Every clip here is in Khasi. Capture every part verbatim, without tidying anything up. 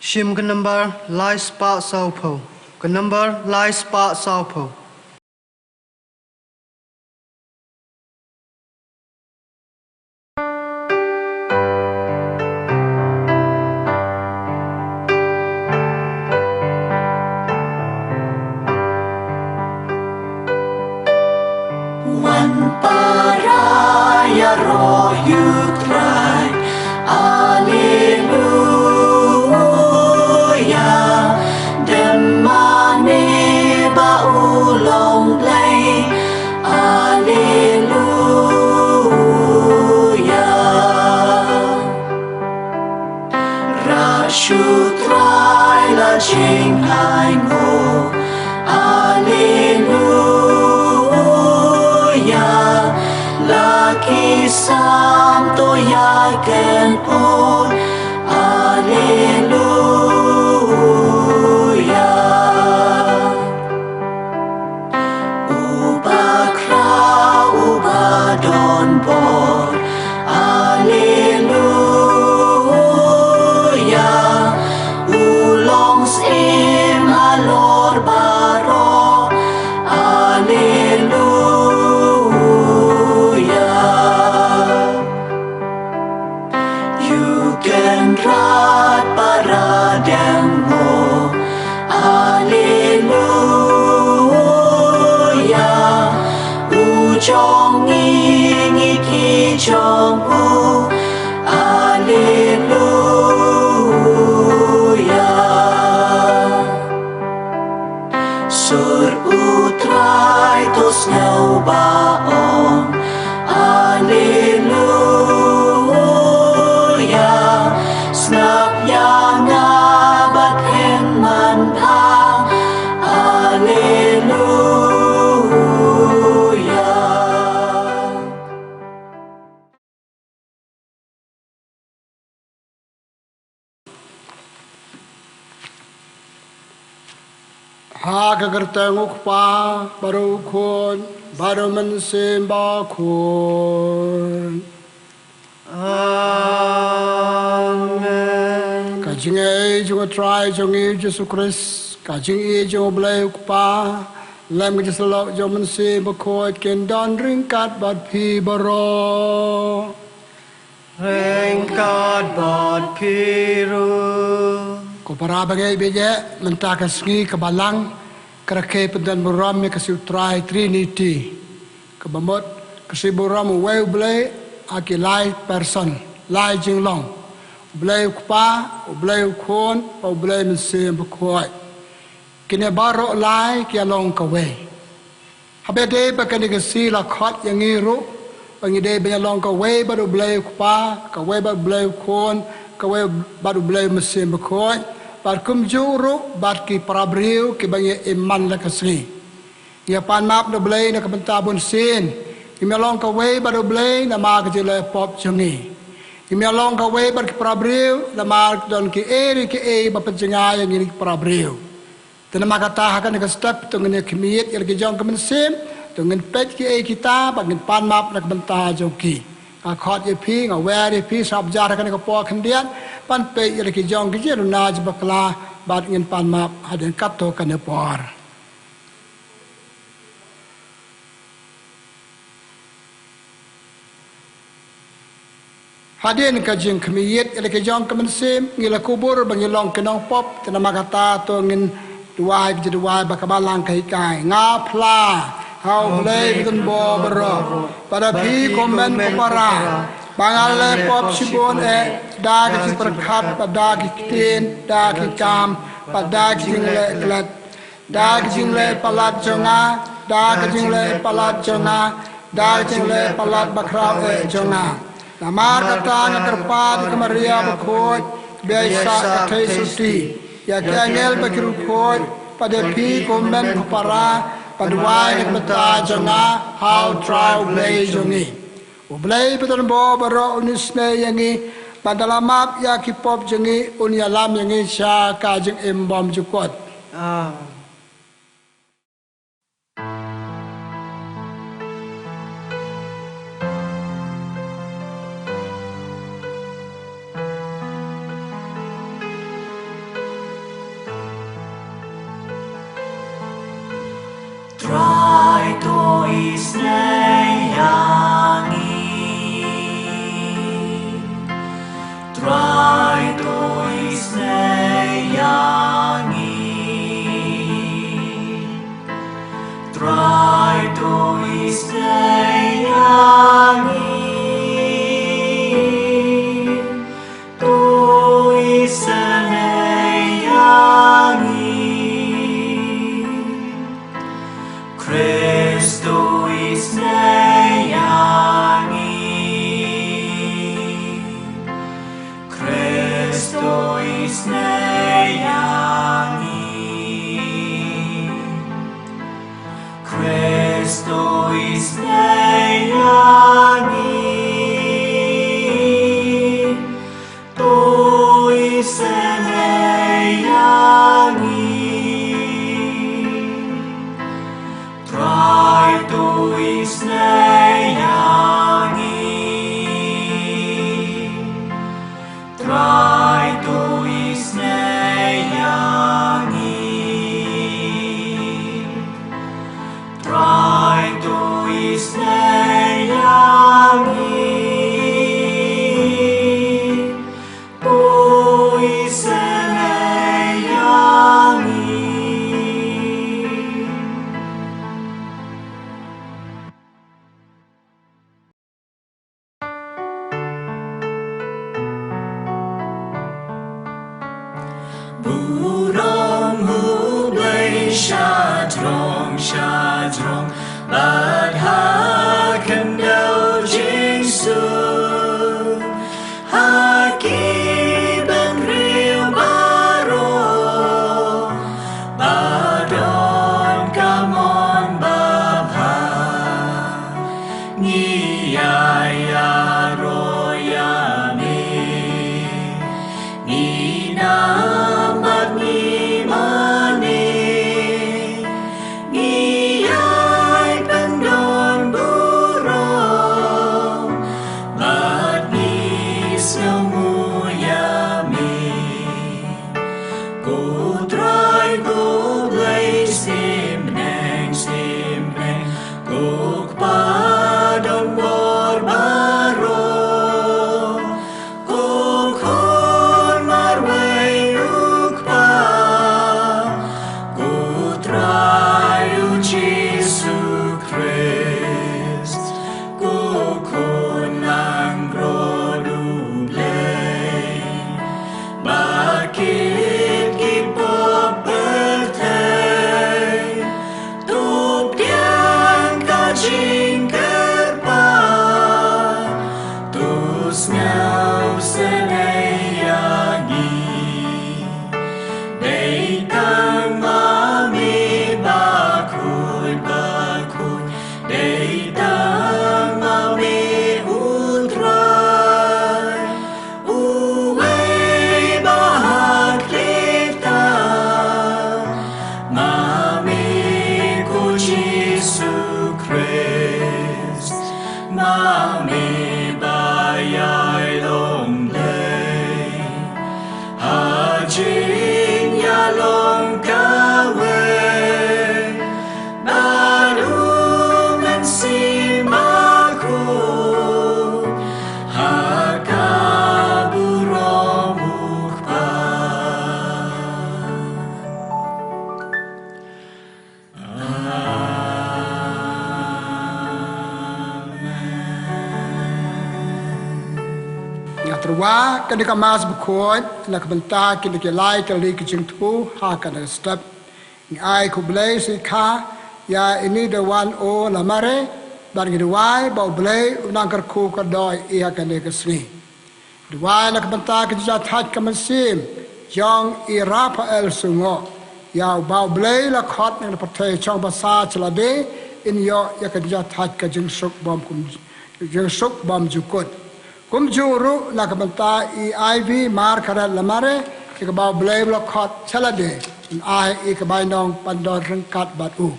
Shim ka nambar lai spah sawphew. Ka nambar lai spah sawphew. Wan para ïaroh ïa U Trai. Alleluia. Dem mane ba u long Blei. Alleluia. Rah sha U Trai la jingaiñ, o. Alleluia. La ki sam to ïa kynphut. Alleluia. Uba khraw, uba don bor. Alleluia. U long Syiem halor baroh. Alleluia. Ïa u Kynrad para dem, o. Alleluia. U jong ngi, ngi ki jong u. Alleluia. Sur U Trai to sngew ba ong. Alleluia. Sngap ïa nga bad kynmaw ba. Alleluia. Ha ka kyrteng U Kpa, bad U Khun, bad U Mynsiem Bakhuid. Amen. Ka jingïeit jong U Trai jong ngi U Jisu Khrist, ka jingïeit jong U Blei U Kpa, lem ka jingïasyllok jong U Mynsiem Bakhuid, kin don ryngkat bad phi baroh. Ryngkat bad phi ruh. Ko para bangeit baieit, mynta ka sngi ka Balang ka rakhe pyndonkam ïa ka sngi U Trai Trinity. Kaba mut ka sngi burom uwei U Blei ha ki lai person, lai jinglong. U Blei U Kpa, U Blei U Khun, bad U Blei Mynsiem Bakhuid. Kine baroh lai ki ïalong kawei. Haba ïadei bad kane ka sngi la khot ïa ngi ruh ba ngi dei ban ïalong kawei bad U Blei U Kpa, kawei bad U Blei U Khun, kawei bad U Blei U Mynsiem Bakhuid, bad kumjuh ruh bad ki para briew kiba ngi im man la ka sngi. Ngi ïa pan map na U Blei na ka bynta bunsien. Ngim ïalong kawei bad U Blei namar ka jingleh pop jong ngi. Ngim ïalong kawei bad ki para briew namar don kiei re kiei ba pynjngai ïa ngi ki para briew. Te namar kata ha kane ka step to ngin ïa khmih ïa la ki jong ka mynsiem, to ngin peit kiei kita, bad ngin pan map na ka bynta jong ki. Nga khot ïa phi, nga wer ïa phi, sngap jar ha kane ka por khyndiat, ban peit ïa la ki jong ki jingduna jingbakla, bad ngin pan map hadien katto katne por. Hadien ka jingkhmih ïa la ki jong ka mynsiem, ngi la kubur ba ngi long ki nongpop, te namar kata to ngin duwai ka jingduwai ba ka Balang ka hikai. Nga phla ha U Blei Badonbor baroh, ba da phi ko hynmen ko para, ba nga leh pop shibun eh, da ka jingpyrkhat, bad da ki ktien, da ki kam, bad da ki jingleh klet. Da ka jingleh palat jong nga, da ka jingleh palat jong nga, da ka jingleh palat bakhraw eh jong nga. Namar kata nga kyrpad ïa ka Maria bakhuid, ba ïa sah ka thei sotti, ïa ki angel bad ki riewkhuid, bad ïa phi ko hynmen ko para, ba duwai na ka bynta jong nga ha U Trai U Blei jong ngi. U Blei Badonbor baroh un isynei ïa ngi, bad da la map ïa ki pop jong ngi, un ïalam ïa ngi sha ka jingim bymjukut. Amen. Trai to isynei ïa ngi. Trai to isynei ïa ngi. Trai to isynei ïa ngi. To isynei ïa ngi. Khrist to isynei ïa ngi. Khrist to isynei ïa ngi. Khrist to isynei ïa ngi. To isynei ïa ngi. Trai to isynei ïa ngi. Trai to isynei ïa ngi. Trai to isynei ïa ngi. To isynei ïa ngi. Burom U Blei shajrong shajrong, bad ha khyndew jingsuk. Ha ki bynriew baroh, ba don ka mon babha. Ngi ïai ïaroh ïa me, ngi nam bad ngi mane. Ngi ïai pyndonburom, bad ngi sngewnguh ïa me. Ko Trai ko Blei, shim bneng, shim bneng, ko Kpa donbor baroh, ko Khun marwei U Kpa, ko Trai U Jisu Khrist, ko Khun langbrot U Blei, ba kit ki pop pyrthei. To pdiang ka jingkyrpad, to sngewsynei ïa ngi. Dei tang ma me bakhuid bakhuid, dei tang ma me U Trai. Uwei ba ha khleh tam, ma me ko Jisu Khrist, ma me ba ïai long Blei ha jingïalong kawei. Bad U Mynsiem Bakhuid ha ka burom U Kpa. Amen. Nga tyrwa kane ka Mass Bakhuid na ka bynta kine ki lai tylli ki jingthmu ha kane ka step. Ngi ai khublei sngikha ïa ine i Dewan O Lamare, bad ngi duwai ba U Blei un nang kyrkhu kyrdoh ïa i ha kane ka sngi. Duwai na ka bynta ka jingïathait ka mynsiem jong i Raphael Sungoh, ïa uba U Blei u la khot na ka pyrthei Chawngbasa Shalade, in ïoh ïa ka jingïathait ka jingsuk bym kum, jingsuk bymjukut. Kumjuh ruh na ka bynta i Ivy Margaret Lamare, ïa kaba U Blei u la khot Shalade, un ai ïa ka bainong ban don ryngkat bad u.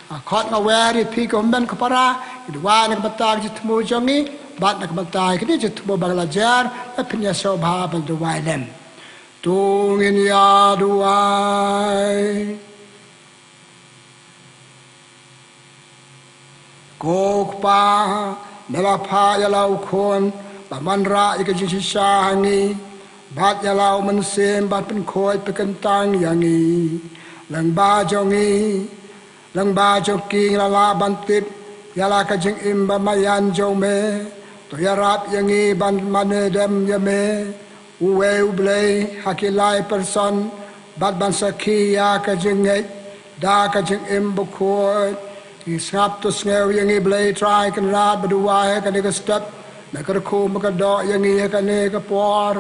Nga khot nga wer ïa phi ko hynmen ko para, ngi duwai na ka bynta ka jingthmu jong ngi, bad na ka bynta kine ki jingthmu ba la jer, ba phin ïa sngewbha ban duwai lem. To ngin ïa duwai. Ko Kpa, me la phah ïa la u Khun ban wanrah ïa ka jingshisha ha ngi, bad ïa la u Mynsiem ban pynkhuid pynkyntang ïa ngi. Lyngba jong ngi, lyngba jong ki ngi la lah ban tip ïa la ka jingim ba maïan jong me. To ïarap ïa ngi ban mane dem ïa me, uwei U Blei ha ki lai person, bad ban sakhi ïa ka jingngeit da ka jingim bakhuid. Ngi sngap to sngew ïa ngi Blei Trai Kynrad, bad duwai ha kane ka step, me kyrkhu me kdew ïa ngi ha kane ka por.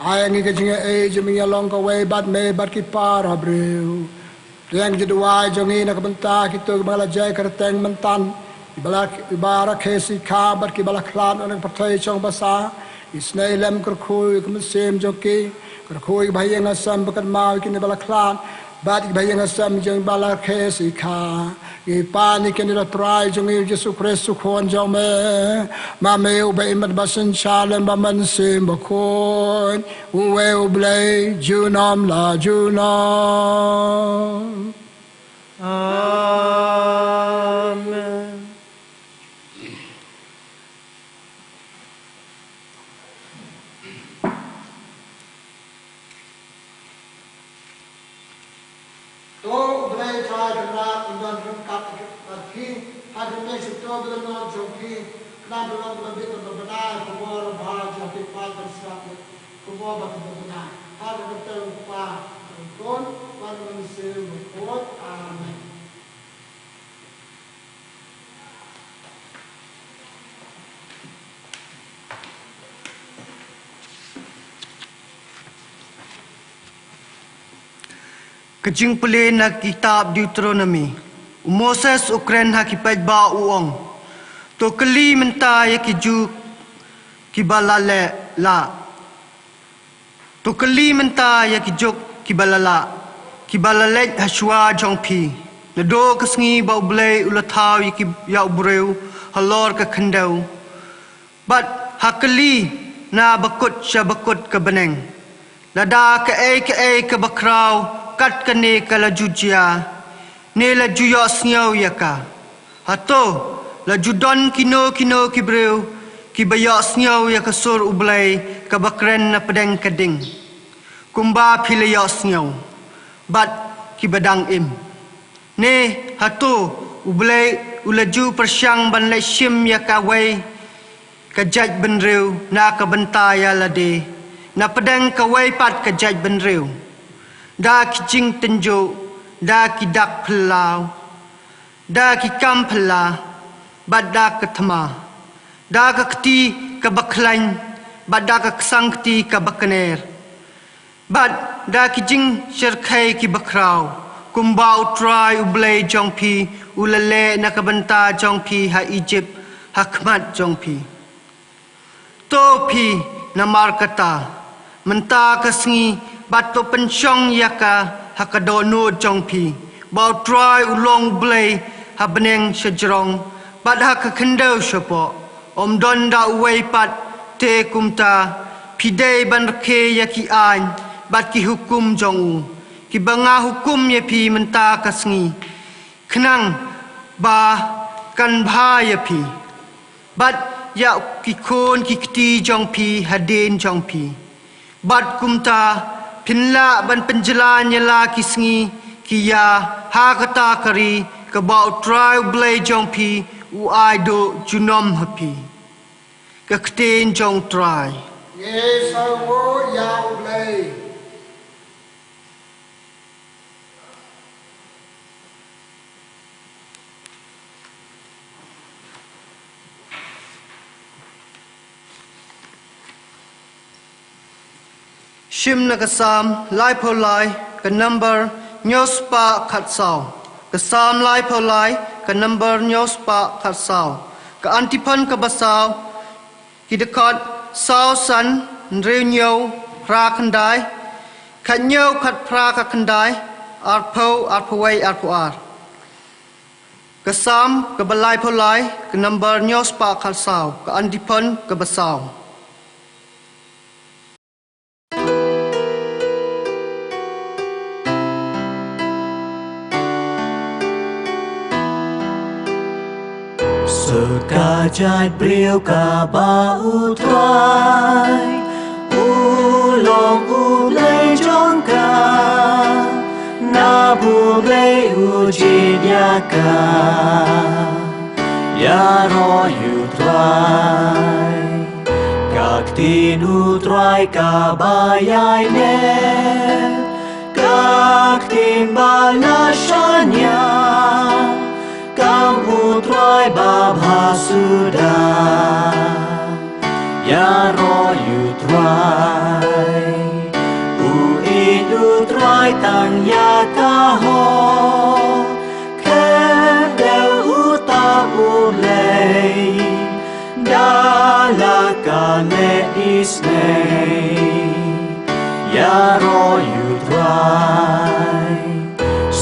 Ai ïa ngi ka jingïaei jong me, ngi ïalong kawei bad me bad ki para briew. Pdiang jingduwai jong ngi na ka bynta kito kiba la jai kyrteng mynta, kiba la, kiba rakhe sikha bad kiba la khlad na ka pyrthei shong basa. Isynei lem, kyrkhu ïa ka mynsiem jong ki, kyrkhu ïa kiba ïeng ha sem bad kynmaw ïa kine ba la khlad bad ïa kiba ïeng ha sem jong kiba la rakhe sikha. Ngi pan ïa kine da Trai jong ngi Jisu Khrist, u Khun jong me, ma me uba im bad ba synshar lem bad Mynsiem Bakhuid, uwei U Blei junom la junom. Amen. To U Blei Trai Kynrad un don ryngkat bad phi, ha khmih, sha to ba don jong phi, khnang ba long kaba bit kaba bnai ka bor ba jong phi, pat ban sngap ïa ka bor ba kaba bnai. Ha ka kyrteng U Kpa, U Khun bad U Mynsiem Bakhuid. Amen. Ka jingpule na kitab Deuteronomi. U Moses u kren ha ki paidbah, u ong: To kylli mynta ïa ki juk kiba la leh lah. To kylli mynta ïa ki juk kiba la lah, kiba la leit ha shuwa jong phi, naduh ka sngi ba U Blei u la thaw ïa ki, ïa u briew halor ka khyndew. Bad ha kylli na bakut sha bakut ka bneng, lada kaei kaei kaba khraw kat kane ka la ju jia, ne la ju ïohsngew ïa ka. Hato la ju don kino kino ki briew kiba ïohsngew ïa ka sur U Blei kaba kren na pdeng ka ding, kumba phi la ïohsngew bad kiba dang im? Ne hato U Blei u la ju pyrshang ban leit shim ïa kawei ka jaitbynriew na ka bynta ïa lade na pdeng kawei pat ka jaitbynriew, da ki jingtynjuh, da ki dak phyllaw, da ki kam phylla, bad da ka thma, da ka kti kaba khlaiñ, bad da ka ksangkti kaba kner, bad da ki jingshyrkhei kiba khraw, kumba U Trai U Blei jong phi u la leh na ka bynta jong phi ha Ijipt, ha khmat jong phi? To phi namar kata mynta ka sngi, bad to pynshong ïa ka ha ka dohnud jong phi, ba U Trai u long U Blei ha bneng shajrong bad ha ka khyndew shapoh. Ym don da uwei pat, te kumta phi dei ban rkhie ïa ki aiñ bad ki hukum jong u, kiba nga hukum ïa phi mynta ka sngi, khnang ba kan bha ïa phi bad ïa ki khun ki kti jong phi hadien jong phi. Bad kumta phin lah ban pynjlan ïa la ki sngi ki ïa ha kata ka ri kaba U Trai U Blei jong phi u ai duh junom ha phi. Ka ktien jong U Trai. Ngi sngewnguh ïa U Blei. Shim na ka Salm laiphew lai, ka number hynñiew spah khatsaw. Ka Salm laiphew lai, ka number hynñiew spah khatsaw. Ka antiphon kaba saw, ki dkhot saw san, hynriew hynñiew, phra khyndai, khat hynñiew khat phra ka khyndai, arphew, arphew wei, arphew ar. Ka Salm kaba laiphew lai, ka number hynñiew spah khatsaw, ka antiphon kaba saw. Suka jait briew kaba U Trai u long U Blei jong ka, na bun blei u jied ïa ka. Ïaroh ïa U Trai. Ka ktien U Trai kaba ïaineh, ka ktien ba la shaniah, kam U Trai babha suda. Ïaroh ïa U Trai. U ïeit U Trai tang ïa ka hok, khyndew uta U Blei, da la ka leh isynei. Ïaroh ïa U Trai.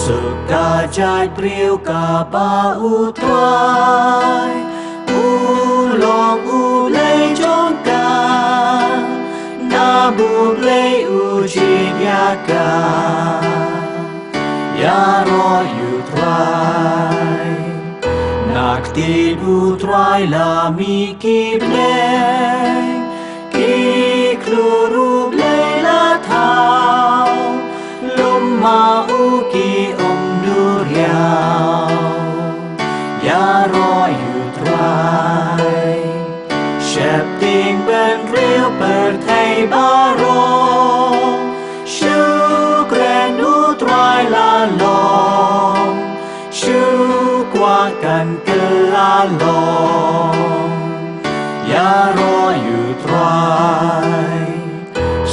Suka jait briew kaba U Trai u long U Blei jong ka, na bun blei u jied ïa ka. Ïaroh ïa U Trai. Na ktien U Trai la mih ki bneng, ki khlur U Blei la thaw, lum ma u ki um duriaw. Ïaroh ïa U Trai. Sheptieng bynriew pyrthei baroh, shu kren U Trai la long, shu kwah kan kylla long. Ïaroh ïa U Trai.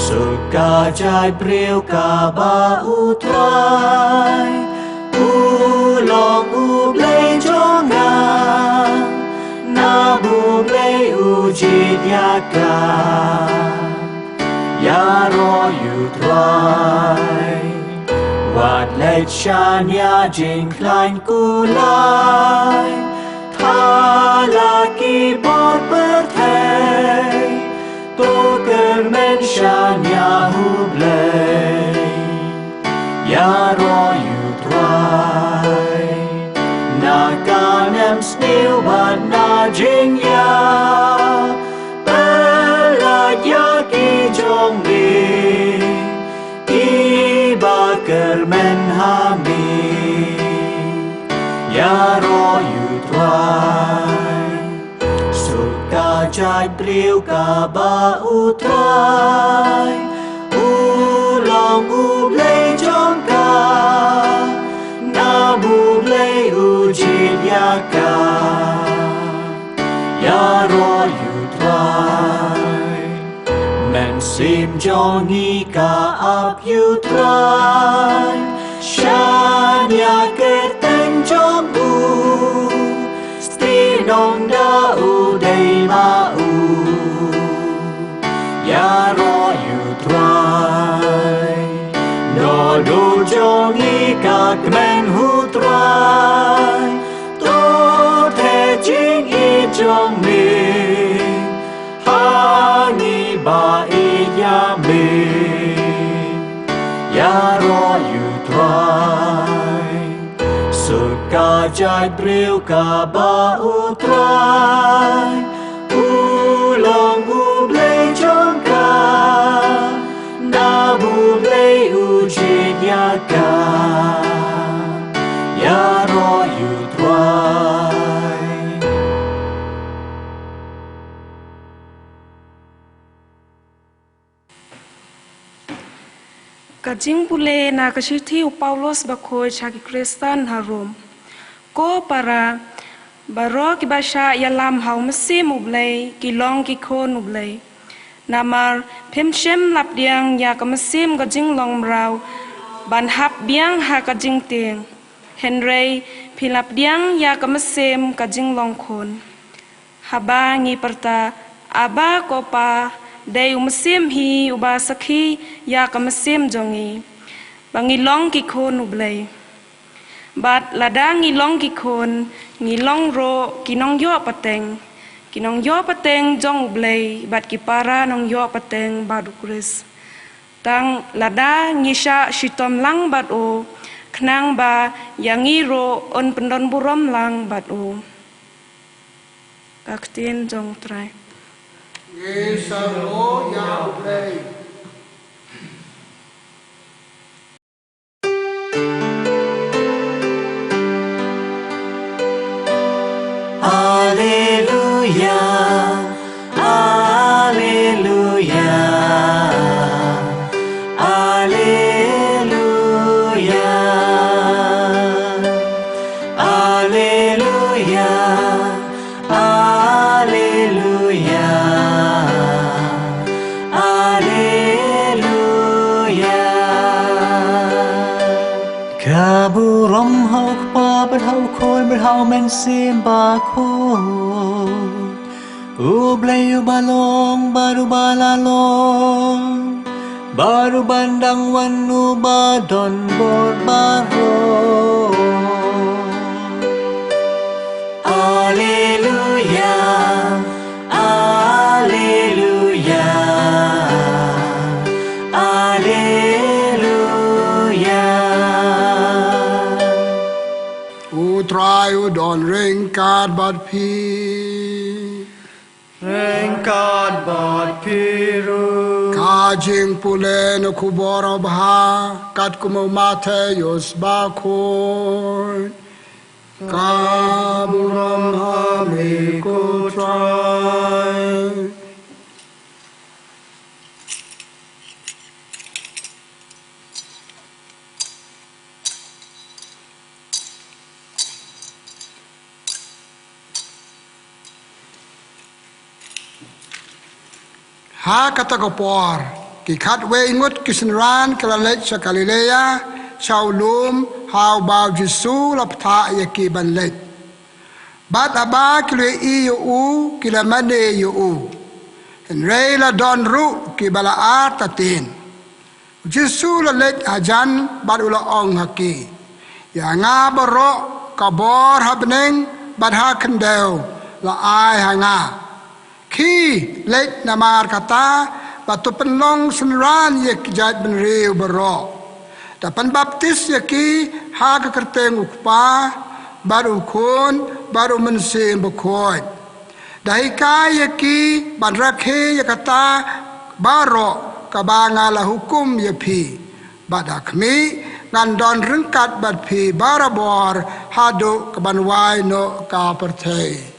Suka jait briew kaba U Trai u long U Blei jong nga, na bun blei u jied ïa ka. Ïaroh ïa U Trai. Wat leit shaniah jingkhlaiñ kulai, thala ki bor pyrthei, to kyrmen shaniah U Blei. Ïaroh ïa U Trai. Na ka nemsniew bad na jingïap, pyllait ïa ki jong me kiba kyrmen ha me. Ïaroh ïa U Trai. Suka jait briew kaba U Trai u long U Blei jong ka, na bun blei u jied ïa ka. Ïaroh ïa U Trai. Mynsiem jong ngi ka ap ïa U Trai, shaniah kyrteng jong u, stieh nongda u dei ma u. Ïaroh ïa U Trai. Naduh jong ngi ka kmen ha U Trai, to theh jingïeit jong me ha ngi ba ïeit ïa me. Ïaroh ïa U Trai. Suka jait briew kaba U Trai u long U Blei jong ka, na bun blei u jied ïa ka. Ïaroh ïa U Trai. Ka jingpule na ka shithi u Paulus bakhuid sha ki Khristan ha Rom. Ko para, baroh kiba shah ïalam ha U Mynsiem U Blei ki long ki khun U Blei. Namar phim shym la pdiang ïa ka mynsiem ka jinglong mraw ban hap biang ha ka jingtieng, hynrei phi la pdiang ïa ka mynsiem ka jinglong khun. Haba ngi pyrta, Abba, ko Pa, dei U Mynsiem hi uba sakhi ïa ka mynsiem jong ngi ba ngi long ki khun U Blei. Bad lada ngi long ki khun, ngi long ruh ki nongïoh pateng, ki nongïoh pateng jong U Blei bad ki para nongïoh pateng bad U Khrist. Tang lada ngi shah shitom lang bad u, khnang ba ïa ngi ruh un pyndonburom lang bad u. Ka ktien jong U Trai. Ngi sngewbha ïa U Blei. Alleluia, alleluia, alleluia, alleluia, alleluia, alleluia. Ka burom ha U Kpa bad ha U Khun bad ha U Mynsiem Bakhuid. U Blei uba long bad uba la long, bad uban dang wan, uba don bor baroh. Alleluia, alleluia, alleluia. U Trai u don ryngkat bad phi. Ryngkat bad phi ruh. Ka jingpule na ka Khubor Babha katkum u Mathaios Bakhuid. Ka burom ha me ko Trai. Ha kata ka por, ki khatwei ngut ki synran ki la leit sha Galilea, sha u lum, ha uba u Jisu u la bthah ïa ki ban leit. Bad haba ki la ïohi ïa u, ki la mane ïa u. Hynrei la don ruh kiba la artatien. U Jisu u la leit hajan bad u la ong ha ki, ïa nga baroh ka bor ha bneng bad ha khyndew la ai ha nga. Khie, leit namar kata, bad to pynlong synran ïa ki jaitbynriew baroh, da pynbaptis ïa ki ha ka kyrteng U Kpa bad U Khun bad U Mynsiem Bakhuid, da hikai ïa ki ban rakhe ïa kata baroh kaba nga la hukum ïa phi. Bad ha khmih, ngan don ryngkat bad phi barabor haduh kaban wai noh ka pyrthei.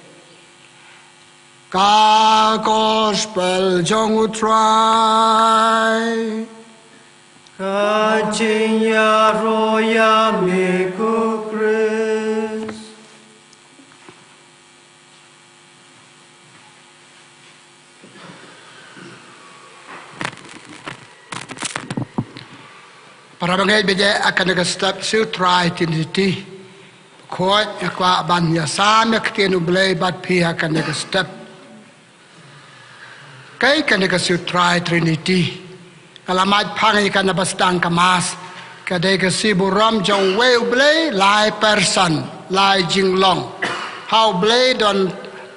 Ka Gospel jong U Trai. Ka jingïaroh ïa me ko Khrist. Para bangeit, bad ïa kane ka step shi U Trai Trinity. Khot ïa kwah ban ïa sam ïa ka ktien U Blei bad phi ha kane ka step. Kaei kane ka shi U Trai Trinity? Nga la mad phang ïa ka na ba sdang ka Mass. Ka dei ka shi burom jong uwei U Blei, lai person, lai jinglong. Ha U Blei don,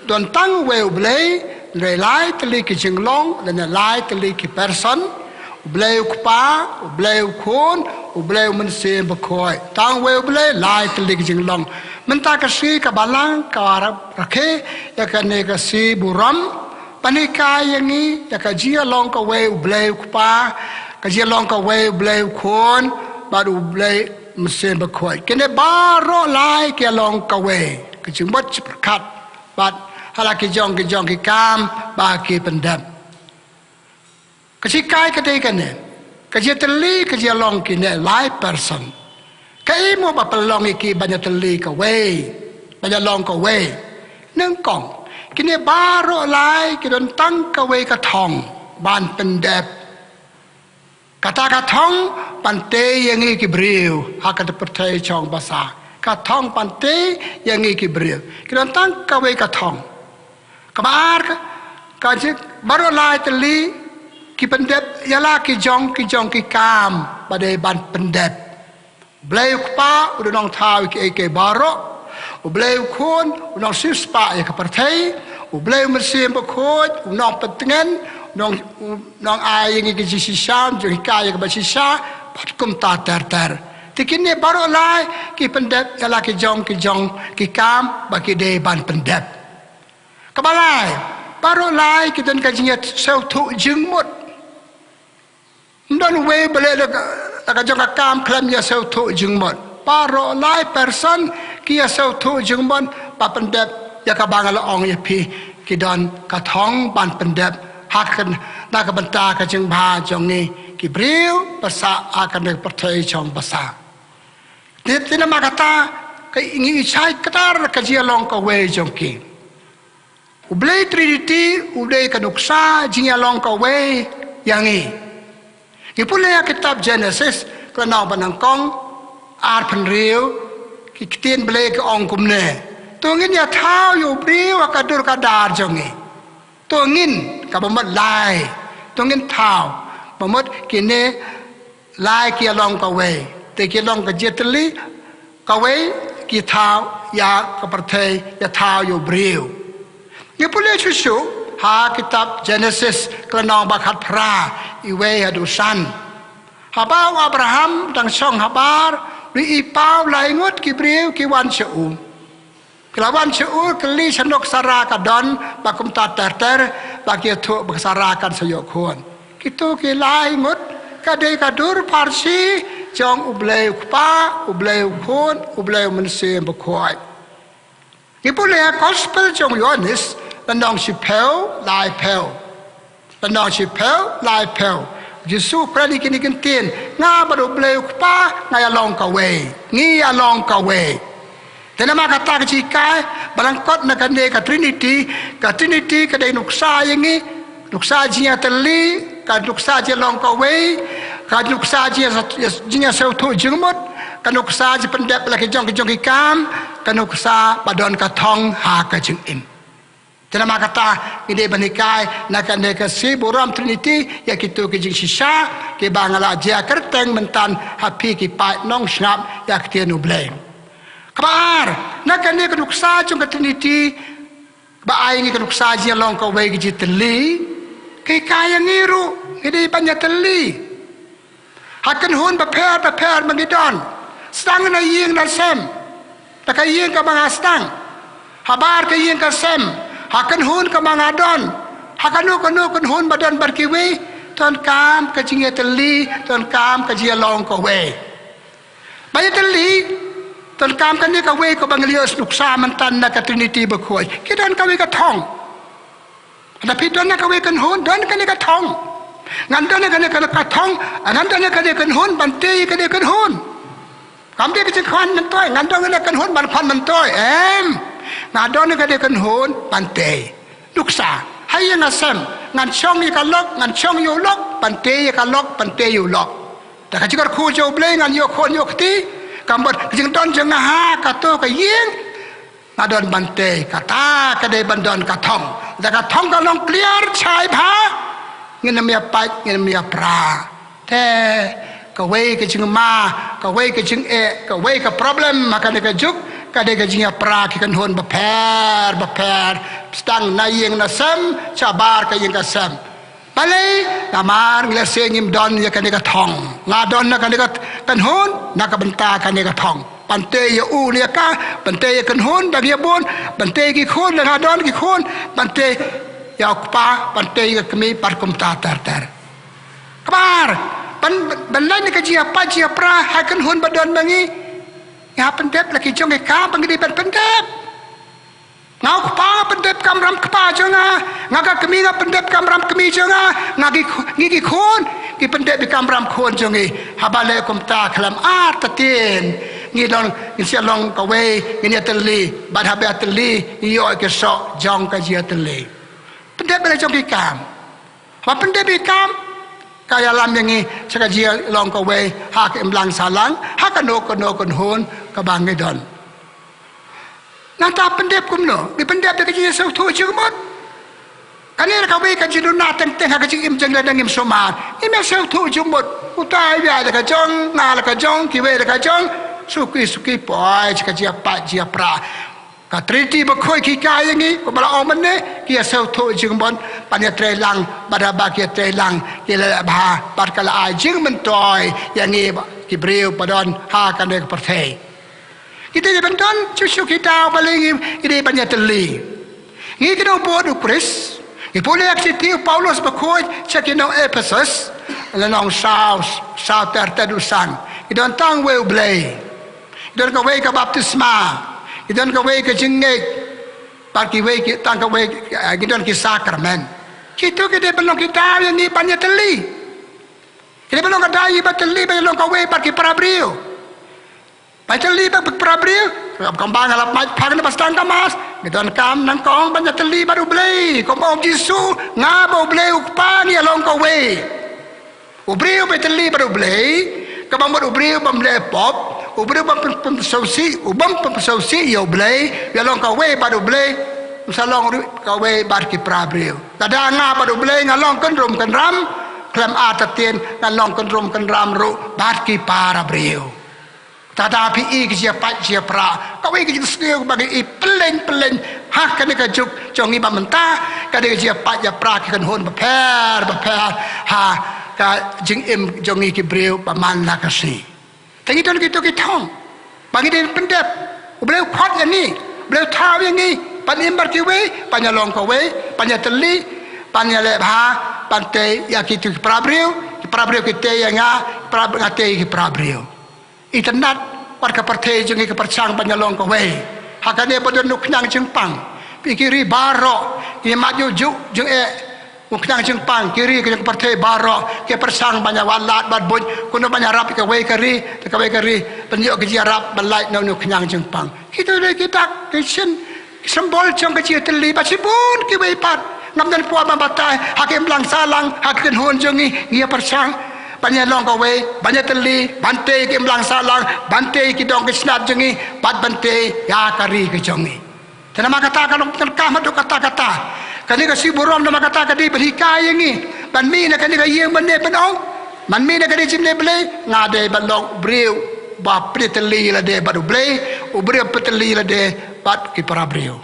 don tang uwei U Blei, hynrei lai tylli ki jinglong, lane lai tylli ki person. U Blei U Kpa, U Blei U Khun, U Blei U Mynsiem Bakhuid. Tang uwei U Blei, lai tylli ki jinglong. Mynta ka sngi ka Balang ka ra-, rakhe ïa kane ka shi burom ban hikai ïa ngi ïa ka jingïalong kawei U Blei U Kpa, ka jingïalong kawei U Blei U Khun, bad U Blei Mynsiem Bakhuid. Kine baroh lai ki ïalong kawei, ka jingmut jingpyrkhat, bad ha la ki jong ki jong ki kam ba ki pyndep. Ka jinghikai ka dei kane. Ka jingtylli, ka jingïalong kine lai person. Kaei mo ba pynlong ïa ki ban ïatylli kawei, ban ïalong kawei? Nyngkong, kine baroh lai ki don tang kawei ka thong ban pyndep. Kata ka thong ban tei ïa ngi ki briew ha kata pyrthei shong basa. Ka thong ban tei ïa ngi ki briew. Ki don tang kawei ka thong. Kaba ar ka, ka jing, baroh lai tylli ki pyndep ïa la ki jong ki jong ki kam ba dei ban pyndep. U Blei U Kpa u da nongthaw ïa kiei kiei baroh. U Blei U Khun u nongsiewspah ïa ka pyrthei. U Blei U Mynsiem Bakhuid u nongpyntngen, u nong, u nongai ïa ngi ki jingshisha, u jinghikai ïa kaba shisha, bad kumta ter ter. Te kine baroh lai ki pyndep ïa la ki jong ki jong ki kam ba ki dei ban pyndep. Kaba lai, baroh lai ki don ka jingïasngewthuh jingmut. Ym don uwei ba leh da ka, da ka jong ka kam khlem ïasngewthuh jingmut. Baroh lai person ki ïasngewthuh jingmut, ba pyndep ïa kaba nga la ong ïa phi, ki don ka thong ban pyndep ha ka, na ka bynta ka jingbha jong ngi ki briew ba sah ha kane ka pyrthei jong ba sah. Te, te namar kata, ka ngi i chai ktar ka jingïalong kawei jong ki. U Blei Trinity u dei ka nuksa jingïalong kawei ïa ngi. Ngi pule ïa kitab Genesis, ka lynnong ba nyngkong, arphew hynriew, ki ktien Blei ki ong kumne: To ngin ïa thaw ïa u briew ha ka dur ka dar jong ngi. To ngin, kaba mut lai. To ngin thaw. Ba mut kine lai ki ïalong kawei. Te ki long ka jingïatylli kawei, ki thaw ïa ka pyrthei, ïa thaw ïa u briew. Ngi pule shuh shuh ha kitab Genesis, ka lynnong ba khatphra, iwei haduh san. Haba u Abraham dang shong habar, u ïohi paw lai ngut ki briew ki wan sha u. Ki la wan sha u, kylli shano ka Sara ka don, ba kumta ter ter, ba ki ïathuh ba ka Sara kan sa ïoh khun. Kito ki lai ngut ka dei ka dur pharshi jong U Blei U Kpa, U Blei U Khun, U Blei U Mynsiem Bakhuid. Ngi pule ha Gospel jong u Ïoannis, lynnong shiphew, laiphew. Lynnong shiphew, laiphew. U Jisu u kren ïa kine ki ktien: Nga bad U Blei U Kpa nga ïalong kawei. Ngi ïalong kawei. Te namar kata ka jinghikai ba lyngkot na kane ka Trinity, ka Trinity ka dei nuksa ïa ngi, nuksa jingïatylli, ka nuksa jingïalong kawei, ka nuksa jingïa-, jingïasngewthuh jingmut, ka nuksa jingpyndep la ki jong ki jong ki kam, ka nuksa ba don ka thong ha ka jingim. Te namar kata ngi dei ban hikai na kane ka sngi burom Trinity ïa kito ki jingshisha kiba nga la jia kyrteng mynta ha phi ki paid nongsngap ïa ka ktien U Blei. Kaba ar, na kane ka nuksa jong ka Trinity, ba ai ngi ka nuksa jingïalong kawei, ka jingïatylli, ka hikai ïa ngi ruh ngi dei ban ïatylli. Ha kynhun bapher bapher ba ngi don, sdang na ïing na sem, da ka ïing kaba nga sdang, habar ka ïing ka sem, ha kynhun kaba nga don, ha kano kano kynhun ba don bad kiwei, donkam ka jingïatylli, donkam ka jingïalong kawei. Ba ïatylli, donkam kane kawei kaba ngi la ïoh nuksa mynta na ka Trinity bakhuid, ki don kawei ka thong. Lada phi don na kawei ka kynhun, don kane ka thong. Ngan don na kane ka, ka thong, ngan don na kane ka kynhun ban tei ïa kane ka kynhun. Kam dei ka jingkhwan myntoi, ngan don na kane ka kynhun ban khwan myntoi. Em. Nga don na kane ka kynhun ban tei. Nuksa, ha ïing ha sem, ngan shong ïa ka lok, ngan shong ïa u lok, ban tei ïa ka lok, ban tei ïa u lok. Da ka jingkyrkhu jong U Blei ngan ïoh khun ïoh kti, ka mut ka jingdon jong nga ha kato ka ïing, nga don ban tei, kata ka dei ban don ka thong. Da ka thong ka long clear, shai bha, ngin ym ïa pait, ngin ym ïa pra. Te kawei ka jingma, kawei ka jingeh, kawei ka problem ha kane ka juk ka dei ka jingïapra ki kynhun bapher bapher, sdang na ïing na sem, shabar ka ïing ka sem. Balei? Namar ngi lehse ngim don ïa kane ka thong. Nga don na kane ka kynhun na ka bynta kane ka thong. Ban tei ïa u ne ïa ka, ban tei ïa ka kynhun da ngi ïa bun, ban tei ïa ki khun da nga don ki khun, ban tei ïa u kpa, ban tei ïa ka kmie bad kumta ter ter. Kaba ar, ban, ban lait na ka jingïapait jingïapra ha ka kynhun ba don ma ngi. Ngi hap pyndep la ki jong ki kam ba ngi dei ban pyndep. Nga u kpa nga pyndep kamram kpa jong nga. Nga ka kmie nga pyndep kamram kmie jong nga. Nga ki khu-, ngi ki khun, ngi pyndep ïa kamram khun jong ngi. Haba leh kumta khlem artatien ngi long, ngin sa long kawei, ngin ïatylli. Bad haba ïatylli ngi ïoh ïa ka soh jong ka jingïatylli. Pyndep ïa la jong ki kam. Haba pyndep ïa ki kam, ka ïalam ïa ngi sha ka jinglong kawei ha ka imlang sahlang, ha kano kano ka kynhun kaba ngi don. Nangta pyndep kumno? Ngi pyndep da ka jingsngewthuh jingmut. Kane kawei ka jingduna teng teng ha ka jingim jong ngi lada ngim sumar. Ngim ïasngewthuh jingmut. Uta u ïaid la ka jong, nga la ka jong, kiwei la ka jong. Suki suki poi sha ka jingïapait jingïapra. Ka Trinity bakhuid ki hikai ïa ngi, kumba la ong mynne, ki ïasngewthuh jingmut ban ïatreilang, bad haba ki ïatreilang ki la leh bha, bad ka la ai jingmyntoi ïa ngi ki briew ba don ha kane ka pyrthei. Ngi dei ban don shuh shuh ki daw, balei ngi dei ban ïatylli? Ngi ki nongbud u Khrist, ngi pule ïa ka shithi u Paulus bakhuid sha ki nong Ephesus, lynnong saw, saw ter ter u san. Ngi don tang uwei U Blei. Ngi don kawei ka baptisma. Ngi don kawei ka jingngeit. Bad kiwei ki, tang kawei, eh, ngi don ki sakramen. Kito ki dei ban long ki daw ïa ngi ban ïatylli. Ki dei ban long ka daw ïa ngi ban ïatylli, ban long kawei bad ki para briew. Ban ïatylli bad ki para briew. Kumba nga la mad pha na ba sdang ka Mass, ngi donkam nyngkong ban ïatylli bad U Blei. Kumba ong Jisu, nga bad U Blei U Kpa ngi ïalong kawei. U briew ba ïatylli bad U Blei, kaba mut u briew bym leh pop, u briew bym pyn-, pynpysngewsih, u bym pynpysngewsih ïa U Blei, u ïalong kawei bad U Blei, um sa long ruh kawei bad ki para briew. Lada nga bad U Blei nga long kynrum kynram, khlem artatien nga long kynrum kynram ruh bad ki para briew. Lada phi i ki jingïapait jingïapra, kawei ka jingsniew ba ngi i pyllein pyllein ha kane ka juk jong ngi ba mynta, ka dei ka jingïapait ïapra ki kynhun bapher bapher ha ka jingim jong ngi ki briew ba man la ka sngi. Te ngi don kito ki thong ba ngi dei pyndep. U Blei u khot ïa ngi, U Blei u thaw ïa ngi ban im bad kiwei, ban ïalong kawei, ban ïatylli, ban ïaleh bha, ban tei ïa kito ki para briew, ki para briew ki tei ïa nga, para, nga tei ïa ki para briew. Itynnad, wat ka pyrthei jong ngi ka pyrshang ban ïalong kawei. Ha kane ba don u khñiang jingpang, phi i ki ri baroh, ki mad ïuh juk jingeh, u khñiang jingpang, ki ri ka jong ka pyrthei baroh ki pyrshang ban ïawad lad bad buit, kumno ban ïarap ïa kawei ka ri, kawei ka ri, ban ïoh ka jingïarap ban lait na u khñiang jingpang. Kito dei ki dak ki shin, ki symbol jong ka jingïatylli. Bad shibun kiwei pat, ngam don por ban batai, ha ki imlang sahlang, ha ki kynhun jong ngi, ngi ïa pyrshang ban ïalong kawei, ban ïatylli, ban tei ki imlang sahlang, ban tei ki dong ki snat jong ngi, bad ban tei ïa ka ri ka jong ngi. Te namar kata ka long pyndonkam haduh katta katta. Kane ka sngi burom namar kata ka dei ban hikai ïa ngi ban mih na kane ka ïing ban ong, ban mih na kane ka jingïaleh Blei, nga dei ban long u briew ba pyntylli lade bad U Blei, u briew pyntylli lade bad ki para briew.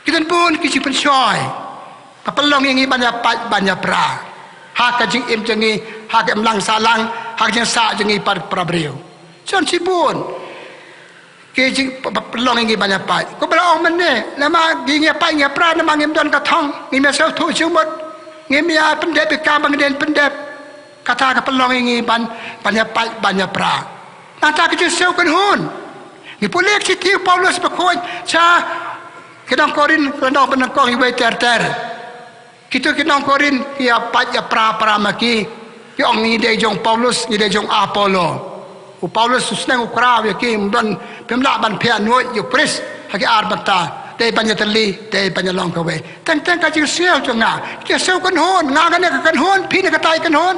Ki don bun ki jingpynshoi ba pynlong ïa ngi ban ïapait ban ïapra ha ka jingim jong ngi, ha ka imlang sahlang, ha ka jingsah jong ngi bad para briew. Shon shibun ki jing p-, p-, pynlong ïa ngi ban ïapait. Kumba la ong mynne, namar ngi ïapait ngi ïapra namar ngim don ka thong, ngim ïasngewthuh jingmut, ngim ïa pyndep ïa ka ba ngi dei pyndep. Kata ka pynlong ïa ngi ban, ban ïapait ban ïapra. Nangta ka jingsngew kynhun. Ngi pule ka shithi u Paulus bakhuid sha ki nong Korinth, lynnong ba nyngkong, uwei ter ter. Kito ki nong Korinth ki ïapait ïapra pra ma ki. Ki ong ngi dei jong u Paulus, ngi dei jong u Apollo. U Paulus u sneng u kraw ïa ki, ym don, phim lah ban pynïaid ïa u Khrist ha ki ar bynta. Dei ban ïatylli, dei ban ïalong kawei. Teng teng ka jingsngew jong nga. Ki sngew kynhun, nga kane ka kynhun, phi na katai kynhun.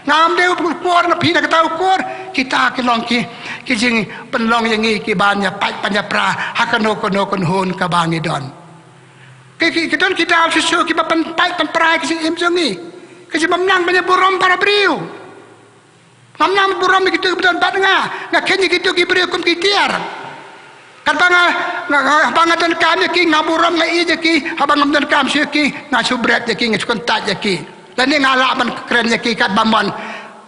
Ngam dei u kur na phi na katai u kur. Kita ki long ki, ki jingpynlong ïa ngi ki ban ïapait ban ïapra ha kano kano kynhun kaba ngi don. Ki, ki, ki don ki daw shisha kiba pynpait pynpra ïa ka jingim jong ngi. Ka jingbymnang ban ïaburom para briew. Ngam nang burom ïa kito kiba don bad nga. Nga kheiñ ïa kito ki briew kum ki tiar. Katba nga, nga, nga, haba nga donkam ïa ki, nga burom, nga ïeit ïa ki. Haba ngam donkam shuh ïa ki, nga shu bret ïa ki, nga shu kyntait ïa ki. Lane nga lah ban kren ïa ki katba mon.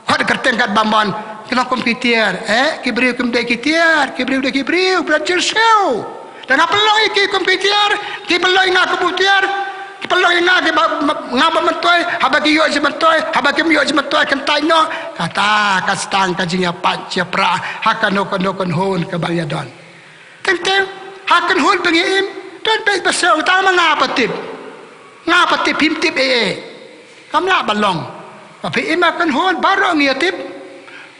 Khot kyrteng katba mon. Ki long kum ki tiar. Eh, ki briew kim dei ki tiar, ki briew dei ki briew, briew jingsngew. Lada nga pynlong ïa ki kum ki tiar, ki pynlong ïa nga kum u tiar, ki pynlong ïa nga kiba, nga ba myntoi, haba ki ïoh jingmyntoi, haba kim ïoh jingmyntoi, kyntait noh. Kata ka sdang ka jingïapait ïapra ha kano kano kynhun kaba ngi don. Teng teng ha kynhun ba ngi im, don beit ba sngew tang ma nga ba tip. Nga ba tip, phim tip ei ei. Kam lah ban long. Ba phi im ha kynhun, baroh ngi ïa tip.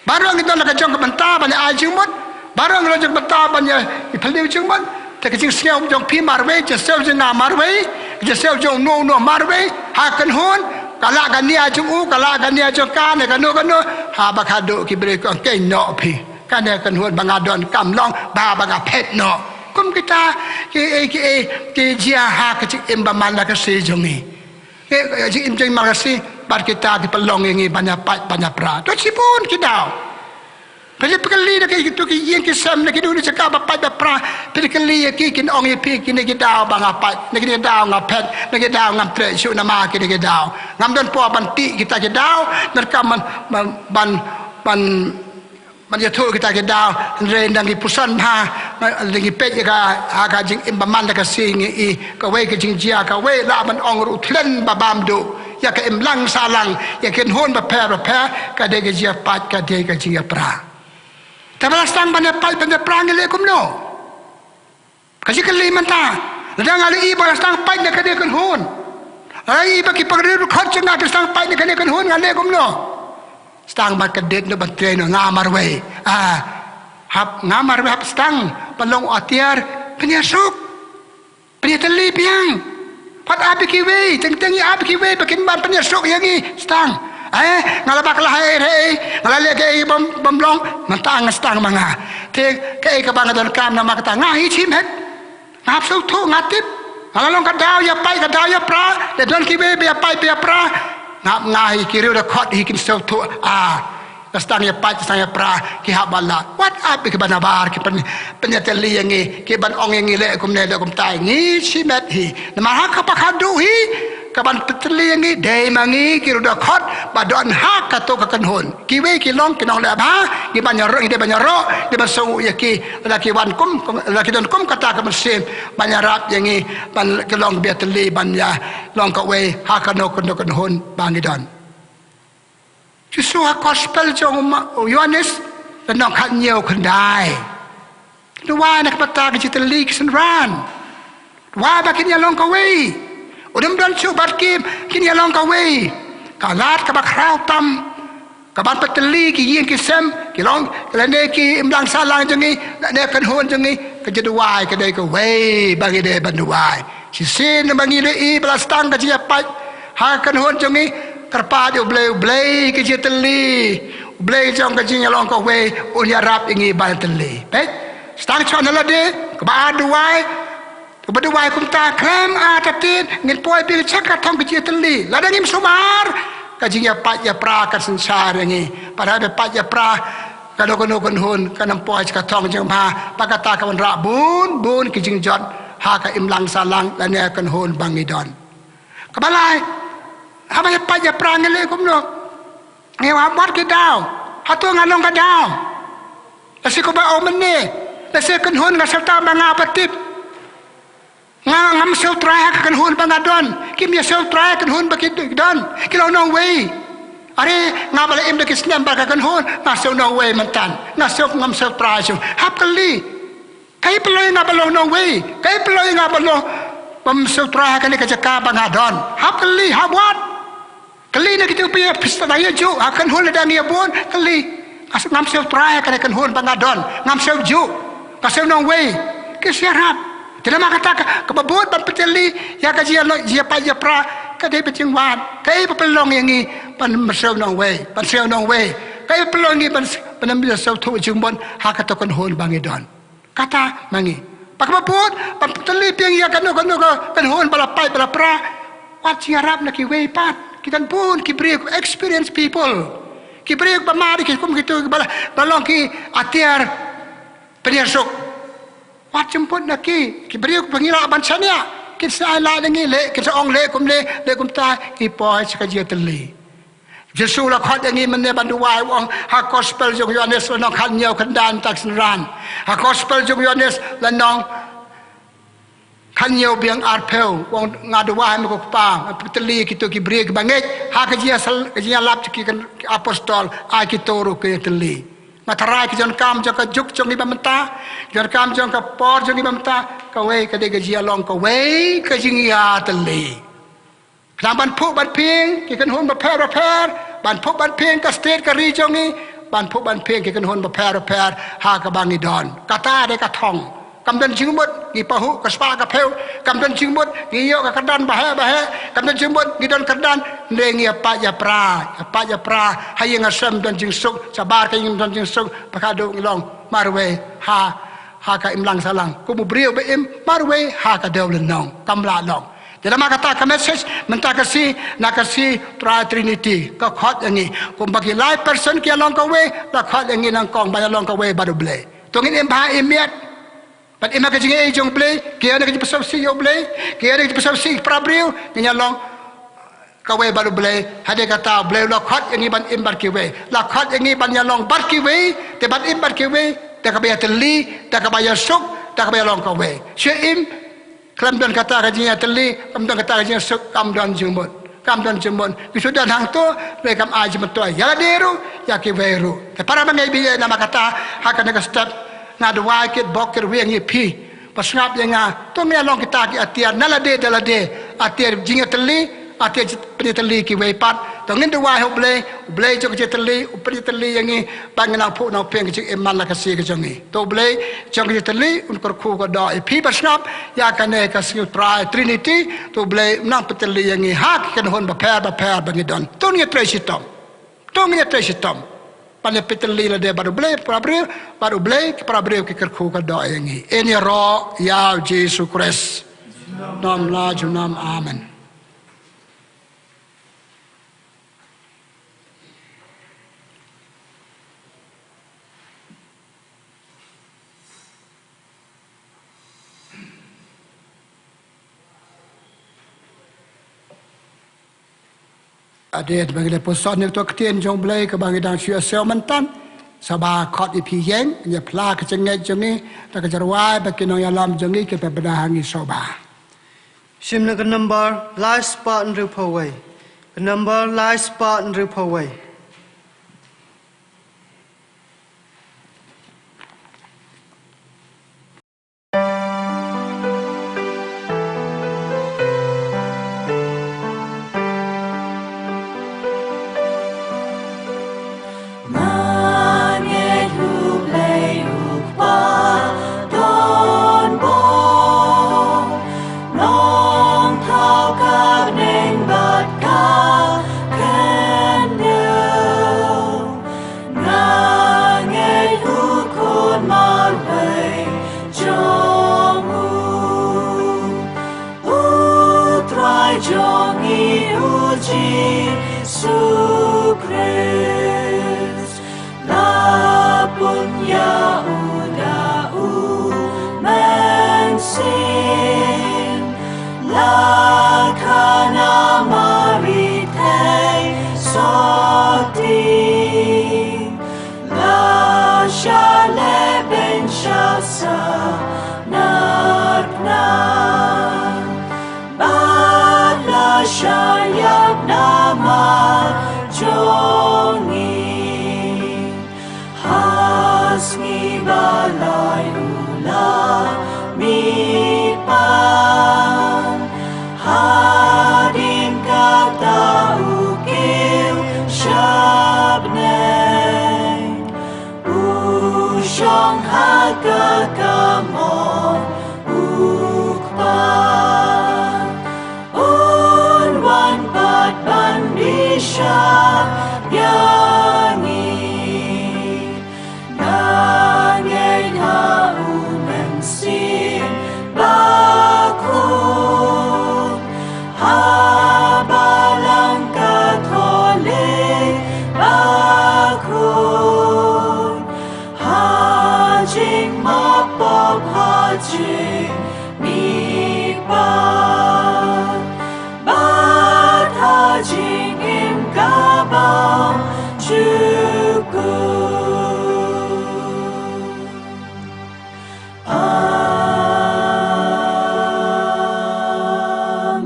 Baroh ngi don la ka jong ka bynta ban ïa ai jingmut. Baroh ngi la jong ka bynta ban ïa, ïa phylliew jingmut. Te ka jingsngew jong phi marwei, jingsngew jong nga marwei, jingsngew jong uno uno marwei. Ha kynhun, ka lah ka nia jong u, ka lah ka nia jong ka, ne kano kano. Haba khatduh ki briew ki ong keiñ noh phi. Kane ka kynhun ba nga donkam long, ba, ba nga phet noh. Kum kita kiei kiei ki jia ha ka jingim ba man la ka sngi jong ngi. Ki, ki jingim jong ngi man la ka sngi, bad kita ki pynlong ïa ngi ban ïapait ban ïapra. Don shibun ki daw. Phi leit phi kylli na kito ki ïing ki sem, na kino kino ki jaka ba pait ba pra. Phi leit kylli ïa ki, kin ong ïa phi, kine ki daw ba nga pait, na kine ki daw nga phet, na ki daw ngam treh shuh namar kine ki daw. Ngam don por ban tih kita ki daw, donkam ban, ban, ban, ban Ban ïathuh kita ki daw, hynrei nang ki puson bha, nang ki peit ïa ka, ha ka jingim ba man da ka sngi ngi i, kawei ka jingjia, kawei lah ban ong ruh thlen ba bam duh, ïa ka imlang sahlang, ïa ka kynhun bapher bapher, ka dei ka jingïapait, ka dei ka jingïapra. Te ba la sdang ban ïapait, ban ïapra ngi leh kumno? Ka jingkylli mynta. Lada nga la i ba la sdang pait na kane ka kynhun. Lada i ba ki pagri rukhot jong nga ki sdang pait na kane ka kynhun nga leh kumno? Sdang ban kyndit noh ban trei noh nga marwei. Ah, hap nga marwei hap sdang ban long atiar pynïasuk. Pynïatylli biang. Pat ap ïa kiwei, teng teng ïa ap ïa kiwei ba kin ban pynïasuk ïa ngi sdang. Eh, nga la bakla ha ei ei, nga la leh kaei bym, bym long, mynta nga sdang ma nga. Te kaei kaba nga donkam namar kata nga hi shimet. Nga hap sngewthuh, nga tip. Nga la long ka daw ïapait, ka daw ïapra, la don kiwei ba ïapait ba ïapra. Nga hap, nga hi ki riew dkhot hi kin sngewthuh. Ah, ka sdang ïapait, ka sdang ïapra, ki hap ban lah. Wat ap ïa kiba nabar, ki pyn, pynïatylli ïa ngi, ki ban ong ïa ngi leh kumne leh kumtai. Ngi shimet hi. Namar ha kaba khatduh hi, kaban pyntylli ïa ngi, dei ma ngi ki riew dkhot ba don ha kato ka kynhun. Kiwei ki long ki nongleh bha, ngi ban ïaroh, ngi dei ban ïaroh, ngi dei ban sngew ïa ki, lada ki wan kum, kum, lada ki don kum kata ka mynsiem, ban ïarap ïa ngi, ban ki long ba ïatylli, ban ïa long kawei, ha kano kano kynhun ba ngi don. Jisu ha gospel jong u Ma, u Ïoannis, lynnong khathynñiew khyndai. Duwai na ka bynta ka jingtylli ki synran. Duwai ba kin ïa long kawei. U dang don shuh bad ki, kin ïa long kawei. Ka lad kaba khraw tam. Kaban pyntylli ki ïing ki sem, ki long, lane ki imlang sahlang jong ngi, lane kynhun jong ngi, ka jingduwai ka dei kawei, ba ngi dei ban duwai. Shisien ba ngi la i ba la sdang ka jingïapait ha ka kynhun jong ngi, kyrpad ïa U Blei, U Blei ka jingtylli, U Blei jong ka jingïalong kawei, un ïarap ïa ngi ban tylli. Peit, sdang shuwa na lade, kaba ar duwai, kaba duwai kumta, khlem artatien, ngin poi biang sha ka thong ka jingtylli. Lada ngim sumar, ka jingïapait ïapra kan synshar ïa ngi. Para ba pait ïapra, kano kano kynhun, kan ym poi sha ka thong jingbha, ba kata ka wanrah bun, bun ki jingjot, ha ka imlang sahlang, lane kynhun ba ngi don. Kaba lai, haba ïapait ïapra ngi leh kumno? Ngi wan wat ki daw, hato nga long ka daw? Lashai kumba ong mynne, lashai kynhun nga sngewthuh ba nga ba tip. Nga ngam sngewthuh ha ka kynhun ba nga don, kim ïa sngewthuh ha ka kynhun ba ki don, ki long nongwei. Are, nga ba la im da ki snem bad ka kynhun, nga sngew nongwei mynta, nga sngew ngam sngewthuh shuh. Hap kylli. Kaei pynlong ïa nga ban long nongwei? Kaei pynlong ïa nga ban long, bym sngewthuh ha kane ka jaka ba nga don? Hap kylli, hap wad. Kylli na kito ba ïa pisa ba ïa ju, ha kynhun lada ngi ïa bun, kylli. Nga s-, ngam sngewthuh ha kane ka kynhun ba nga don, ngam sngew ju, nga sngew nongwei. Ki ïarap. Te namar kata ka, kaba bud ban pyntylli ïa ka jingïa lo, jingïapait ïapra, ka dei ba jingwan. Kaei ba pynlong ïa ngi ban ym sngew nongwei, ban sngew nongwei? Kaei ba pynlong ïa ngi ban s-, ban ym sngewthuh jingmut ha kato ka kynhun ba ngi don? Kata ma ngi. Ba kaba bud ban pyntylli biang ïa kano kano ka kynhun ba la pait ba la pra. Wat jingïarap na kiwei pat. Ki don bun ki briew, experienced people. Ki briew ba mar ki kum kito ba la, ba long ki atiar pynïasuk. Wat jingmut na ki, ki briew ba ngi lah ban shaniah. Kin sa ai lad na ngi leh, kin sa ong leh kumne, leh kumta, ngi poi sha ka jingïatylli. Jisu u la khot ïa ngi mynne ban duwai, u ong ha gospel jong u Ïoannis lynnong khathynñiew khyndai, mynta ka synran. Ha gospel jong u Ïoannis lynnong khathynñiew biang arphew, u ong, nga duwai ma ko Kpa, pyntylli kito ki briew kiba ngeit, ha ka jingïasal, ka jingïalap jong ki, ki apostol, ai kito ruh kin ïatylli. Nga tharai ki jingkam jong ka juk jong ngi ba mynta, ki jingkam jong ka por jong ngi ba mynta, kawei ka dei ka jingïalong kawei ka jingïatylli. Khnang ban phuh ban phieng ki kynhun bapher bapher, ban phuh ban phieng ka state ka ri jong ngi, ban phuh ban phieng ki kynhun bapher bapher ha kaba ngi don. Kata dei ka thong. Kam don jingmut ngi pahuh ka spah ka phew, kam don jingmut ngi ïoh ka kyrdan baheh baheh, kam don jingmut ngi don kyrdan, hynrei ngi ïapait ïapra, ïapait ïapra, ha ïing ha sem don jingsuk, shabar ka ïing don jingsuk, ba ka duh ngi long marwei ha, ha ka imlang sahlang. Kum u briew ba im marwei ha ka dewlynnong, kam lah long. Te namar kata ka message mynta ka sngi, na ka sngi Tri-, Trinity, ka khot ïa ngi. Kumba ki lai person ki ïalong kawei, la khot ïa ngi nyngkong ban ïalong kawei bad U Blei. To ngin im bha im miat. Ban im ha ka jingaiei jong U Blei, ki ïa na ka jingpynsngewsih ïa U Blei, ki ïa na ka jingpynsngewsih para briew, ngin ïalong kawei bad U Blei, hadien kata U Blei u la khot ïa ngi ban im bad kiwei. La khot ïa ngi ban ïalong bad kiwei, te ban im bad kiwei, da kaba ïatylli, da kaba ïasuk, da kaba ïalong kawei. Shu im, khlem don kata ka jingïatylli, khlem don kata ka jingsuk, kam don jingmut. Kam don jingmut. Ngi shu don hangto, hynrei kam ai jingmyntoi ïa lade ruh, ïa kiwei ruh. Te para bangeit baieit, namar kata, ha kane ka step, nga duwai kyrpad, kyrpad ïa ngi phi. Ba sngap ïa nga, to ngin ïalong kita ki atiar, na lade da lade, atiar jingïatylli, atiar pynïatylli kiwei pat. To ngin duwai ha U Blei, U Blei jong ka jingïatylli, u pynïatylli ïa ngi, ba ngin nang phuh nang pyrshang ka jingim man la ka sngi ka jong ngi. To U Blei jong ka jingïatylli, un kyrkhu kyrdoh ïa phi ba sngap, ïa kane ka sngi U Trai Trinity, to U Blei un nang pyntylli ïa ngi, ha ki kynhun bapher bapher ba ngi don. To ngin ïatrei shitom. To ngin ïatrei shitom. Ban ïa pyntylli lade bad U Blei, para briew, bad U Blei, ki para briew ki kyrkhu kyrdoh ïa ngi. Yn ïaroh ïa U Jisu Khrist. Junom la junom, amen. Hadien ba ngi la puson ïa ka ktien jong U Blei kaba ngi dang shu ïa sngap mynta, sngewbha khot ïa phi ïeng, ngin ïa phla ka jingngeit jong ngi, da ka jingrwai ba ki nongïalam jong ngi ki pynbna ha ngi, sngewbha. Shim na ka number lai spah hynriewphew wei. Ka number lai spah hynriewphew wei. Nga ngeit U Blei U Kpa don bor, Nongthaw ka bneng bad ka khyndew. Nga ngeit U Khun marwei jong U, U Trai jong ngi U Jisu Khrist. La pun ïa U da U Mynsiem, la khana Mari Theisotti, la shah lehbeiñ sha Sahnarphna, bad la shah ïap namar jong ngi. Ha sngi ba lai U la mihpat, hadien kata U kiew sha bneng, U shong ha ka kamon U Kpa. Un wan pat ban bishar ïa ngi. Nga ngeit ha U Mynsiem Bakhuid, ha Balang Katholik bakhuid, ha jingmap pop, ha jingmihpat, bad ha jingim kaba jukut. Amen.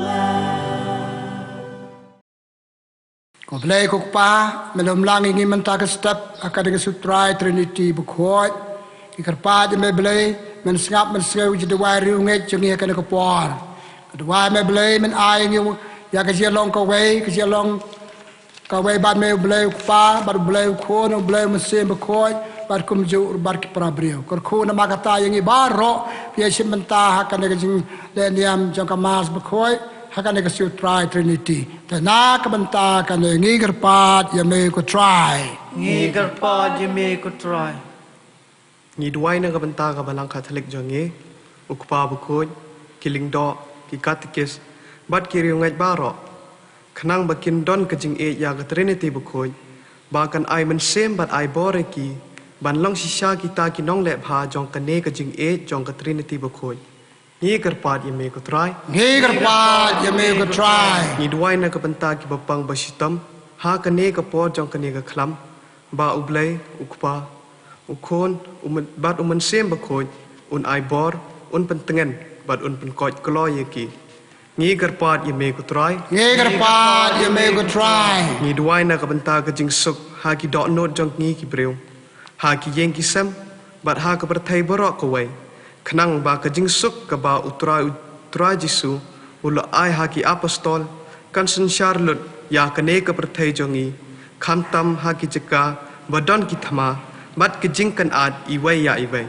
Ko Blei ko Kpa, me la umlang ïa ngi mynta ka step ha kane ka sngi U Trai Trinity bakhuid. Ngi kyrpad ïa me Blei, men sngap men sngew ïa ka jingduwai riewngeit jong ngi ha kane ka por. Ka duwai me Blei, men ai ïa ngi ïa ka jingïalong kawei, ka jingïalong kawei bad me U Blei U Kpa, bad U Blei U Khun, U Blei U Mynsiem Bakhuid, bad kumjuh ruh bad ki para briew. Kyrkhu namar kata ïa ngi baroh, phi ïa shim bynta ha kane ka jingleh niam jong ka Mass bakhuid, ha kane ka sngi U Trai Trinity. Te na ka bynta kane ngi kyrpad ïa me ko Trai. Ngi kyrpad ïa me ko Trai. Ngi duwai na ka bynta ka Balang Katholik jong ngi, U Kpa Bakhuid, ki Lyngdoh, ki Katekist, bad ki riewngeit baroh. Khnang ba kin don ka jingïeit ïa ka Trinity bakhuid, ba kan ai mynsiem bad ai bor ïa ki, ban long shisha kita ki nongleh bha jong kane ka jingïeit jong ka Trinity bakhuid. Ngi kyrpad ïa me ko Trai. Ngi kyrpad ïa me ko Trai. Ngi duwai na ka bynta ki bapang bashitom ha kane ka por jong kane ka khlam, ba U Blei, U Kpa, U Khun, U Myn-, bad U Mynsiem Bakhuid, un ai bor, un pyntngen, bad un pynkoit kloi ïa ki. Ngi kyrpad ïa me ko Trai. Ngi kyrpad ïa me ko Trai. Ngi duwai na ka bynta ka jingsuk ha ki dohnud jong ngi ki briew, ha ki ïing ki sem, bad ha ka pyrthei baroh kawei. Khnang ba ka jingsuk kaba U Trai, U Trai Jisu u la ai ha ki apostol, kan synshar lut ïa kane ka pyrthei jong ngi, khamtam ha ki jaka ba don ki thma, bad ka jingkynad iwei ïa iwei.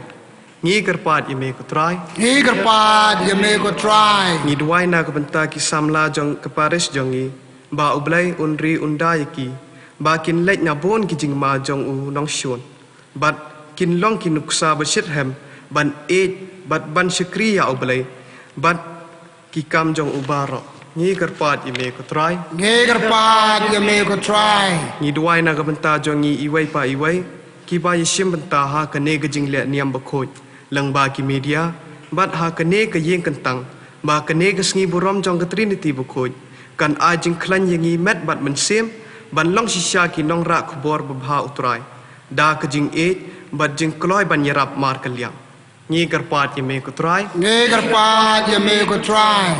Ngi kyrpad ïa me ko Trai. Ngi kyrpad ïa me ko Trai. Ngi duwai na ka bynta ki samla jong ka parish jong ngi, ba U Blei un ri un da ïa ki, ba kin leit na bun ki jingma jong u nongshun, bad kin long ki nuksa ba shitrhem ban ïeit bad ban shakri ïa U Blei bad ki kam jong u baroh. Ngi kyrpad ïa me ko Trai. Ngi kyrpad ïa me ko Trai. Ngi duwai na ka bynta jong ngi iwei pa iwei kiba ïashim bynta ha kane ka jingleh niam bakhuid lyngba ki media, bad ha kane ka ïing kyntang, ba kane ka sngi burom jong ka Trinity bakhuid kan ai jingkhlaiñ ïa ngi met bad mynsiem ban long shisha ki nongrah khubor babha U Trai, da ka jingïeit bad jingkloi ban ïarap markylliang. Ngi kyrpad ïa me ko Trai. Ngi kyrpad ïa me ko Trai.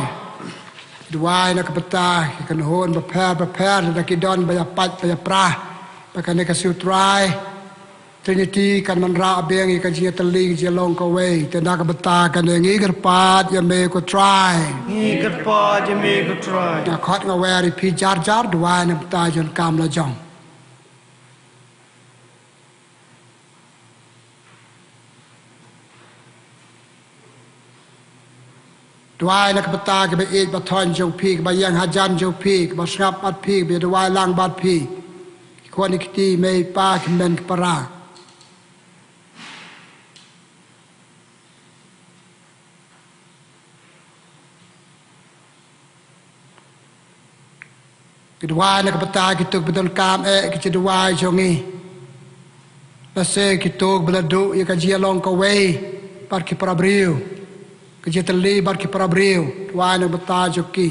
Duwai na ka bynta ki kynhun bapher bapher, da ki don ba ïa pait ba ïa pra, ba kane ka sngi U Trai, Trinity kan wanrah biang ïa ka jingïatylli, ka jingïalong kawei. Te na ka bynta kane ngi kyrpad ïa me ko Trai. Ngi kyrpad ïa me ko Trai. Nga khot nga wer ïa phi jar jar, duwai na ka bynta jong ka kam la jong. Duwai na ka bynta kiba ïeit ba thoiñ jong phi, kiba ïeng hajan jong phi, kiba sngap bad phi, kiba duwai lang bad phi. Ki khun ki kti, mei pa, ki kmen ki para. Ki duwai na ka bynta kito kiba donkam eh ki jingduwai jong ngi. Lehse kito kiba la duh ïa ka jingïalong kawei bad ki para briew, ka jingïatylli bad ki para briew. Duwai na ka bynta jong ki.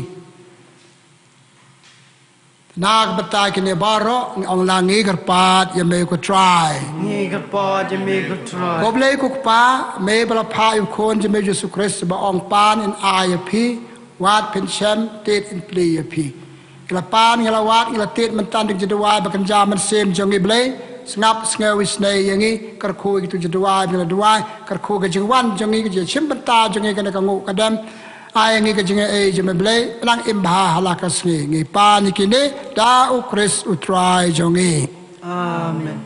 Na ka bynta kine baroh ngi ong lang, ngi kyrpad ïa me ko Trai. Ngi kyrpad ïa me ko Trai. Ko Blei ko Kpa, me ba la phah ïa u Khun jong me Jisu Khrist ba ong, pan yn ai ïa phi, wat phin shem, tied yn plie ïa phi. Ngi la pan, ngi la wad, ngi la tied mynta da ka jingduwai ba kynja mynsiem jong ngi Blei. Sngap sngew isynei ïa ngi, kyrkhu ïa kito ki jingduwai ba ngi la duwai, kyrkhu ka jingwan jong ngi, ka jingshim bynta jong ngi kane ka nguh ka dem. Ai ïa ngi ka jingaiei jong me Blei, nang im bha ha la ka sngi. Ngi pan ïa kine da U Khrist U Trai jong ngi. Amen.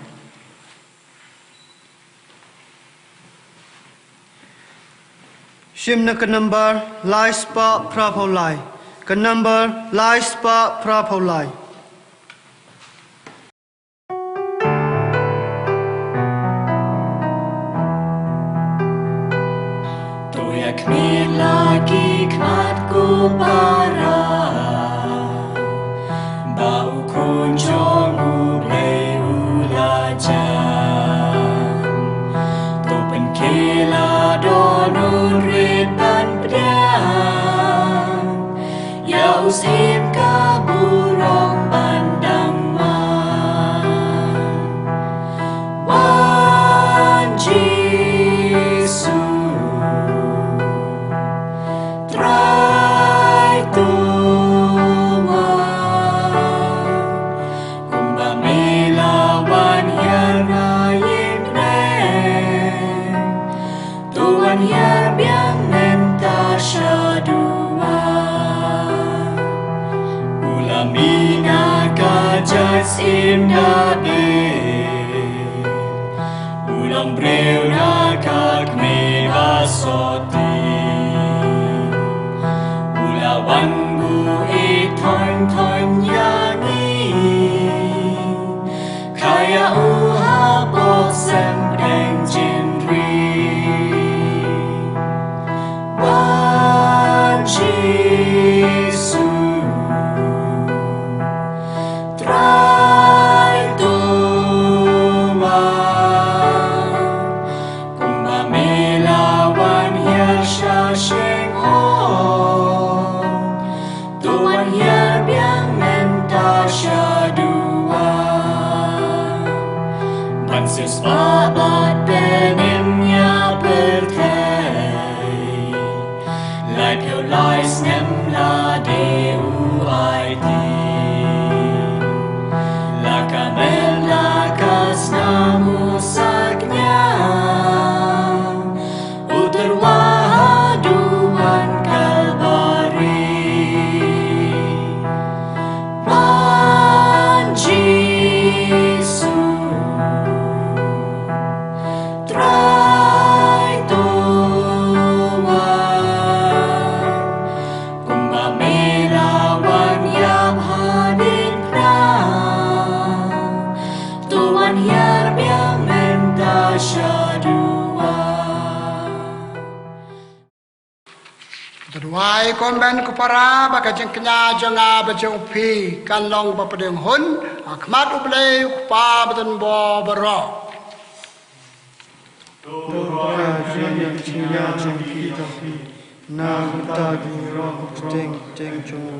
Shim na ka number lai spah phra phew lai. Ka number lai spah phra phew lai. To ïakhmih la ki khmat ko para, ba u Khun jong U Blei u la jan. To pynkhie la dohnud rit ban pdiang ïa u Syiem ka burom ban dang wan. Wan Jisu, Trai to wan. Kumba me la wan hiar na ïing bneng, to wan hiar biang mynta shaduwan. U la mih na ka jait Syiem Dabid, u long briew na ka kmie ba sotti. U la wan buh ïeit thoiñ thoiñ ïa ngi. Kha ïa u hapoh sem pdeng jingri. Wan Jisu, Trai to wan. Kumba me la wan hiar sha sheng Lai snem la dei u aiti, la ka met la ka snam u saknia, u tyrwa ha duwan Kalbari. Ban Jisu, Trai to wan, kumba me la wan ïap ha diengphna, to wan hiar biang mynta shaduwan. Te duwai kumban ko para ba ka jingkñia jong nga bad jong phi kan long ba pdeng hun ha khmat U Blei U Kpa ba don bor baroh. To Kpa, jingkñia jong phi, na bynta ki bor ba pdeng jong u.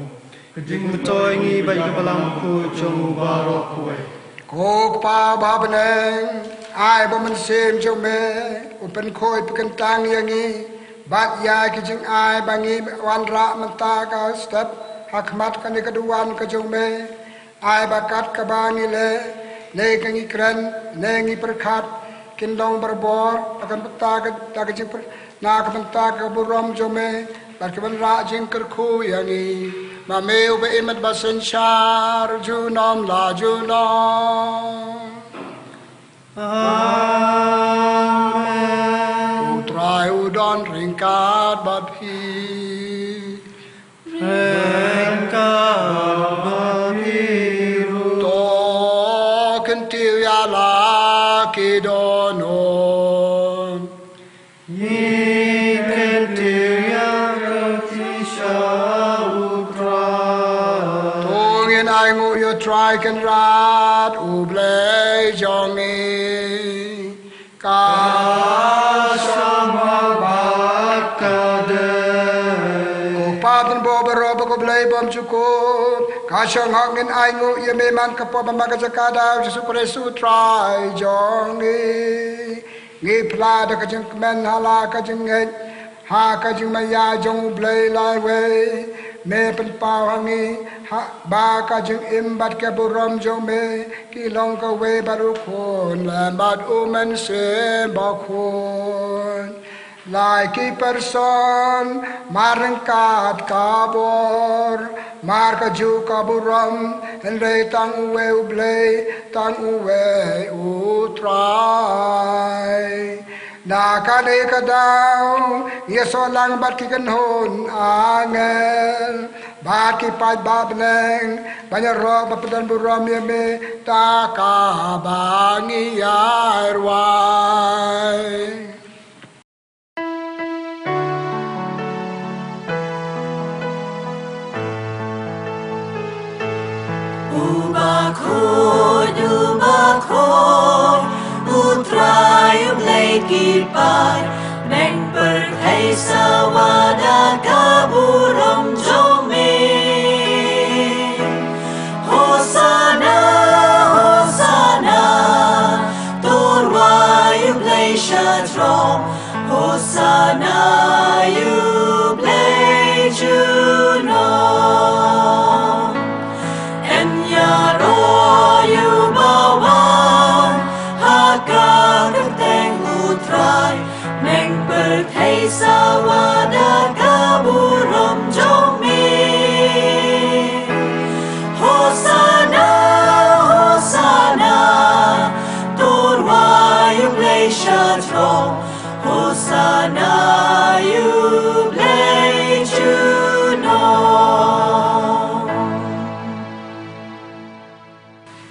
Ka jingmyntoi ngi bad ka balang bakhuid jong u baroh kawei. Ko Kpa ba ha bneng, ai ba u Mynsiem jong me un pynkhuid pynkyntang ïa ngi bad ïa ki jingai ba ngi wanrah mynta ka step ha khmat kane ka duwan ka jong me. Ai ba kat kaba ngi leh ne ka ngi kren ne ngi pyrkhat kin long barabor da ka bynta ka, da ka jingpyr-, na ka bynta ka burom jong me bad ka ban rah jingkyrkhu ïa ngi. Ma me uba im bad ba synshar junom la junom. Amen. U Trai u don ryngkat bad phi. Ryngkat bad phi ruh. To kyntiew ïa la ki dohnud. Ngi kyntiew ïa phi sha U Trai. To ngin ainguh ïa U Trai Kynrad U Blei jong ngi. Ka shong ha bad ka dei. Ko Kpa ba don bor baroh bad ko Blei bymjukut, ka shong ha ngin ainguh ïa me man ka por bad man ka jaka da U Jisu Khrist U Trai jong ngi. Ngi phla da ka jingkmen ha la ka jingngeit ha ka jingmaïa jong U Blei laiwei. Me pynpaw ha ngi ha ba ka jingim bad ka burom jong me ki long kawei bad U Khun lem bad U Mynsiem Bakhuid. Lai ki person, mar ryngkat ka bor, mar kajuh ka burom, hynrei tang uwei U Blei, tang uwei U Trai. Na kane ka daw, ïasoh lang bad ki kynhun angel bad ki paid ba bneng, ban ïaroh ba pynbun burom ïa me, da kaba ngi ïarwai. U Bakhuid, U Bakhuid, U Trai U Blei ki paid, meng pyrthei sawa da ka burom jong me. Hosana, Hosana, to rwai U Blei sha jrong. Hosana ïa U Blei junom. Yn ïaroh ïa uba wan ha ka kyrteng U Trai, meng pyrthei sawa da ka burom jong me. Hosana, Hosana, to rwai U Blei sha jrong. Hosana ïa U Blei junom.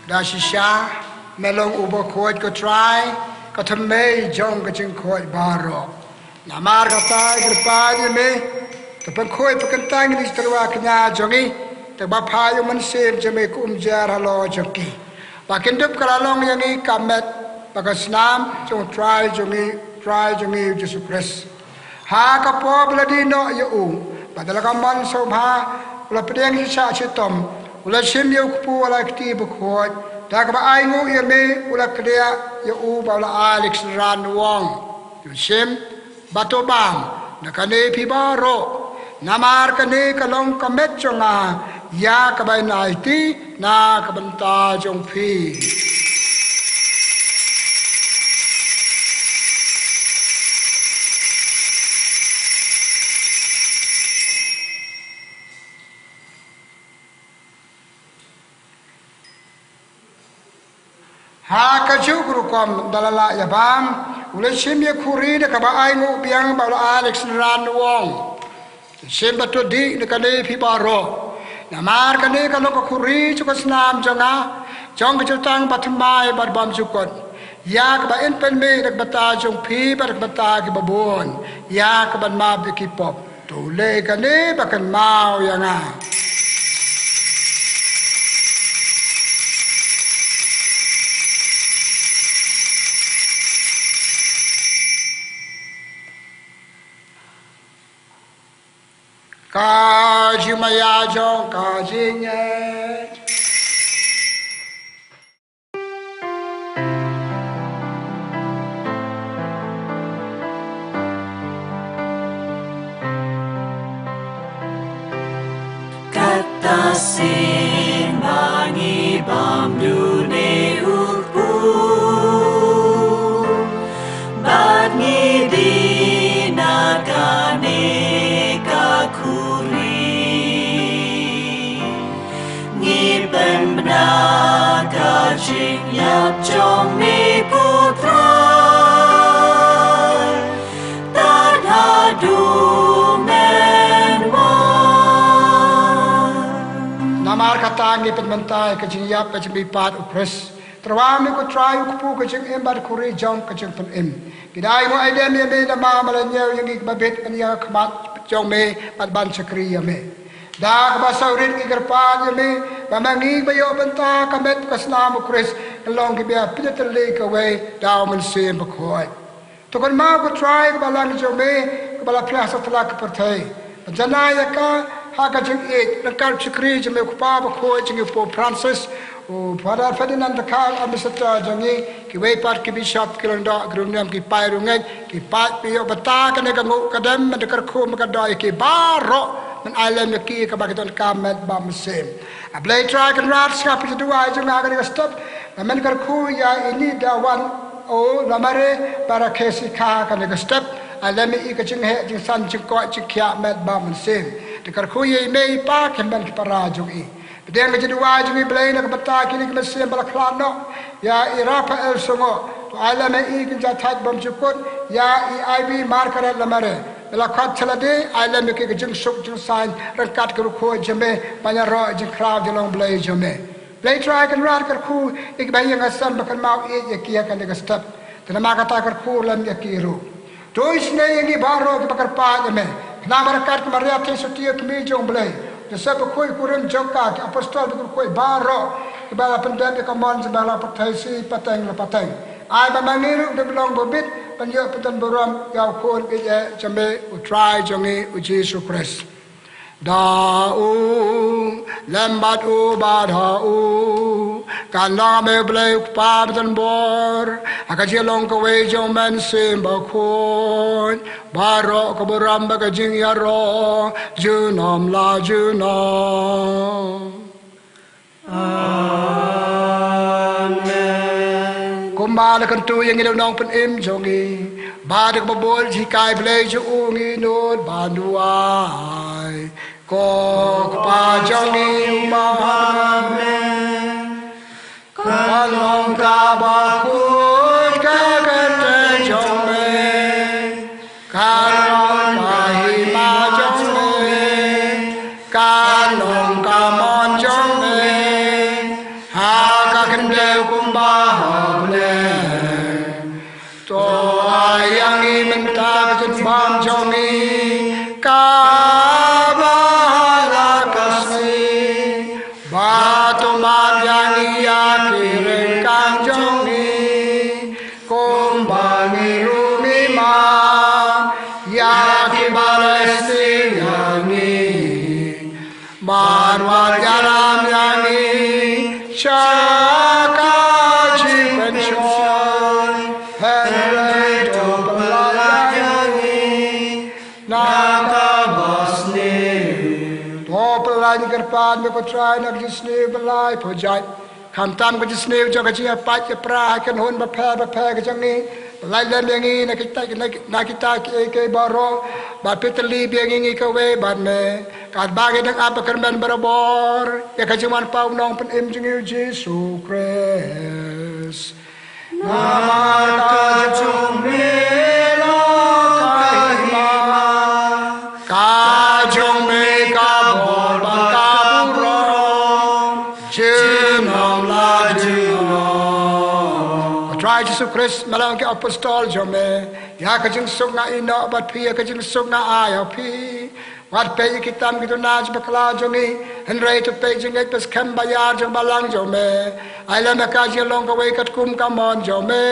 Da shisha, me long U Bakhuid ko Trai, ka thymmei jong ka jingkhuid baroh. Namar kata, ngi kyrpad ïa me, to pynkhuid pynkyntang ïa ki tyrwa kñia jong ngi, te ba phah ïa U Mynsiem jong me kum u jar halor jong ki. Ba kin dup ka la long ïa ngi ka met bad ka snam jong U Trai jong ngi, Trai jong ngi U Jisu Khrist. Ha ka por ba la die noh ïa u, bad da la ka mon sngewbha, u la pdiang shitom, u la shim ïa u kpu ha la ka kti bakhuid, da kaba ainguh ïa me, u la kdiah ïa u bad u la ai ïa ki synran wong. Te shim bad to bam na kane phi baroh, Namar kane ka long ka met jong nga, ïa kaba in aiti na ka bynta jong phi. Ha kajuh ka rukom, da la lah ïa bam, u la shim ïa ka khuri da kaba ainguh biang bad u la ai ïa ki synran, u ong: Shim bad to dih na kane phi baroh. Namar kane ka long ka khuri jong ka snam jong nga, jong ka jutang bathymmai bad bymjukut, ïa kaba in pynmih na ka bynta jong phi bad na ka bynta kiba bun, ïa kaban map ïa ki pop. To leh kane ba kynmaw ïa nga. Ka jingmaïa jong ka jingngeit. Kata sien ba ngi bam dune u kpu, bad ngi dih na kane ka khuri. Ngi pynbna ka jingïap jong me ko Trai, tad haduh men wan. Namar kata ngi pynbna ka jingïap ka jingmihpat u Khrist. Tyrwa me ko Trai u kpu ka jingim bad khuri jong ka jingpynim. Ngi da ainguh ailem ïa me namar ba la ñiew ïa ngi kiba bit ban ïa ka khmat jong me bad ban shakri ïa me. Da kaba saw rit ngi kyrpad ïa me ba ma ngi ba ïoh bynta ka met ka snam u Khrist, kan long kiba pynïatylli kawei da u Mynsiem Bakhuid. To kynmaw ko Trai ka balang jong me kaba la phiah satlak ka pyrthei. Pynjanai ïa ka ha ka jingïeit ryngkat u shakri jong me u Kpa Bakhuid jong ngi u Pope Francis, u Father Ferdinand Takal, Ambassador jong ngi, kiwei pat ki Bishop, ki Lyngdoh, ki riewniam, ki paid riewngeit, ki paid ba ïoh bynta kane ka nguh ka dem, bad kyrkhu bad kyrdoh ïa ki baroh, men ailem ïa ki kaba ki donkam met bad mynsiem. A Blei Trai Kynrad, sngap ïa ka jingduwai jong nga ha kane ka step, ba men kyrkhu ïa i Nida Wan, u Lamare Barakesikha ha kane ka step, ailem ïa i ka jingheh jingsan jingkoit jingkhiah met bad mynsiem. Te kyrkhu ïa i mei i pa, ki hynmen ki para jong i. Pdiang ka jingduwai jong i Blei na ka bynta kine ki mynsiem ba la khlad noh, ïa i Raphael Sungoh, to ailem ïa i ka jingthait bymjukut, ïa i Ivy Margaret Lamare, ba la khot sha lade, ailem ïa ki ka jingsuk jingsaiñ ryngkat ka riewkhuid jong me, ban ïaroh jingkhraw jinglong Blei jong me. Blei Trai Kynrad, kyrkhu ïa kiba ïeng ha sem ba kynmaw ïeit ïa ki ha kane ka step. Te namar kata kyrkhu lem ïa ki ruh. To isynei ïa ngi baroh kiba kyrpad ïa me. Khnang ba ryngkat ka Maria Theisotti, kmie jong u Blei, Joseph bakhuid, kurim jong ka, ki apostol bakhuid baroh kiba la pyndep ïa ka mon jong me ha la pyrthei shi pateng la pateng, ai ba ma ngi ruh ngin long ba bit ban ïoh pyndonburom ïa u Khun baieit jong me, u Trai jong ngi u Jisu Khrist. Da u, lem bad u, bad ha u, kan long ha me u Blei u Kpa badonbor, ha ka jinglong kawei jong u Mynsiem Bakhuid, baroh ka burom bad ka jingïaroh junom la junom. Amen. Kumba la kyntu ïa ngi da u Nongpynim jong ngi, bad da kaba bun jinghikai Blei jong u, ngin nud ban duwai. Ko Kpa jong ngi uba ha bneng, ka long kaba khuid ka kyrteng jong me. Kan long ka hima jong me, kan long ka mon jong me, ha ka khyndew kumba ha bneng. To ai ïa ngi mynta ka jingbam jong ngi kaba ha la ka sngi, bad to map ïa ngi ïa ki ryngkang jong ngi, kumba ngi ruh ngi map ïa kiba la leh sniew ïa ngi. Bad wat ïalam ïa ngi sha ka jingpynshoi, hynrei to pyllait ïa ngi na kaba sniew. Ngi kyrpad ïa me ko Trai na ka jingsniew ba laiphew jait. Khamtam ka jingsniew jong ka jingïapait ïapra ha ki khun bapher bapher ka jong ngi. Ba lait lem ïa ngi na kita, na, na kita kiei kiei baroh. Bad pynthikna ïa ngi, ngi kawei bad me. Katba ngi dang ap ba kyrmen barabor ïa ka jingwan paw u Nongpynim jong ngi u Jisu Khrist. Namar ka jong me la ka hima, ka jong me ka bor bad ka burom, junom la junom. Ko Trai Jisu Khrist, me la ong ïa ki apostol jong me, ïa ka jingsuk nga ïehnoh bad phi, ïa ka jingsuk nga ai ïa phi. Wat peit ïa ki tam ki duna jong bakla jong ngi, hynrei to peit ïa ka jingngeit bad skhem ba ïar jong balang jong me. Ai lem ïa ka jingïalong kawei katkum ka mon jong me.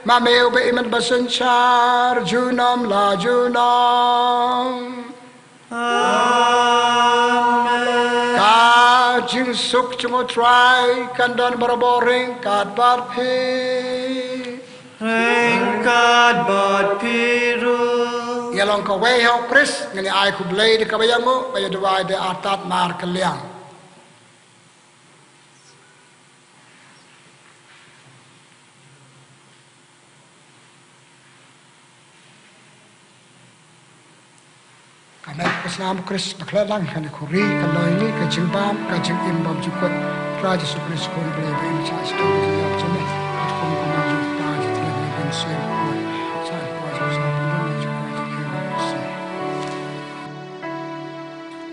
Ma me uba im bad ba synshar junom la junom. Amen. Ka jingsuk jong u Trai kan don barabor ryngkat bad phi. Ryngkat bad phi ruh. Ïalong kawei ha u Khrist, ngin ïa ai khublei da kaba ïanguh, ba ïa duwai da artat markylliang. Ka met ka snam u Khrist ba khleh lang ha kane ka khuri, ka long ïa ngi ka jingbam, ka jingim bymjukut. Trai Jisu Khrist, Khun Blei ba im, shah shitom ïa ka jingïap jong me. Katkum ka mon jong U Kpa, jingtreilang jong U Mynsiem Bakhuid. Sa ïa ka por jong u Satan ban ïa jingkhuid jingkhiah.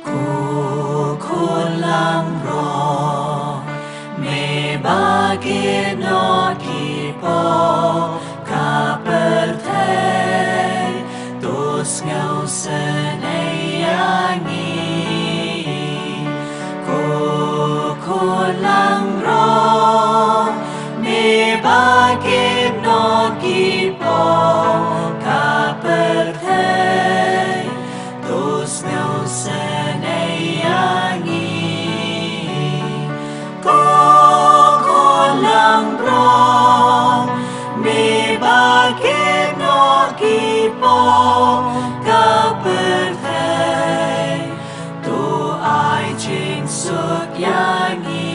Ko Khun langbrong, me ba kit noh ki paw ka pyrthei, to sngewsynei ïa ngi. Ko Khun langbrong, me ba kit noh ki paw ka pyrthei, to sngewsynei ïa ngi. Ko Khun langbrong, me ba kit noh ki paw ka pyrthei, to ai jingsuk ïa ngi.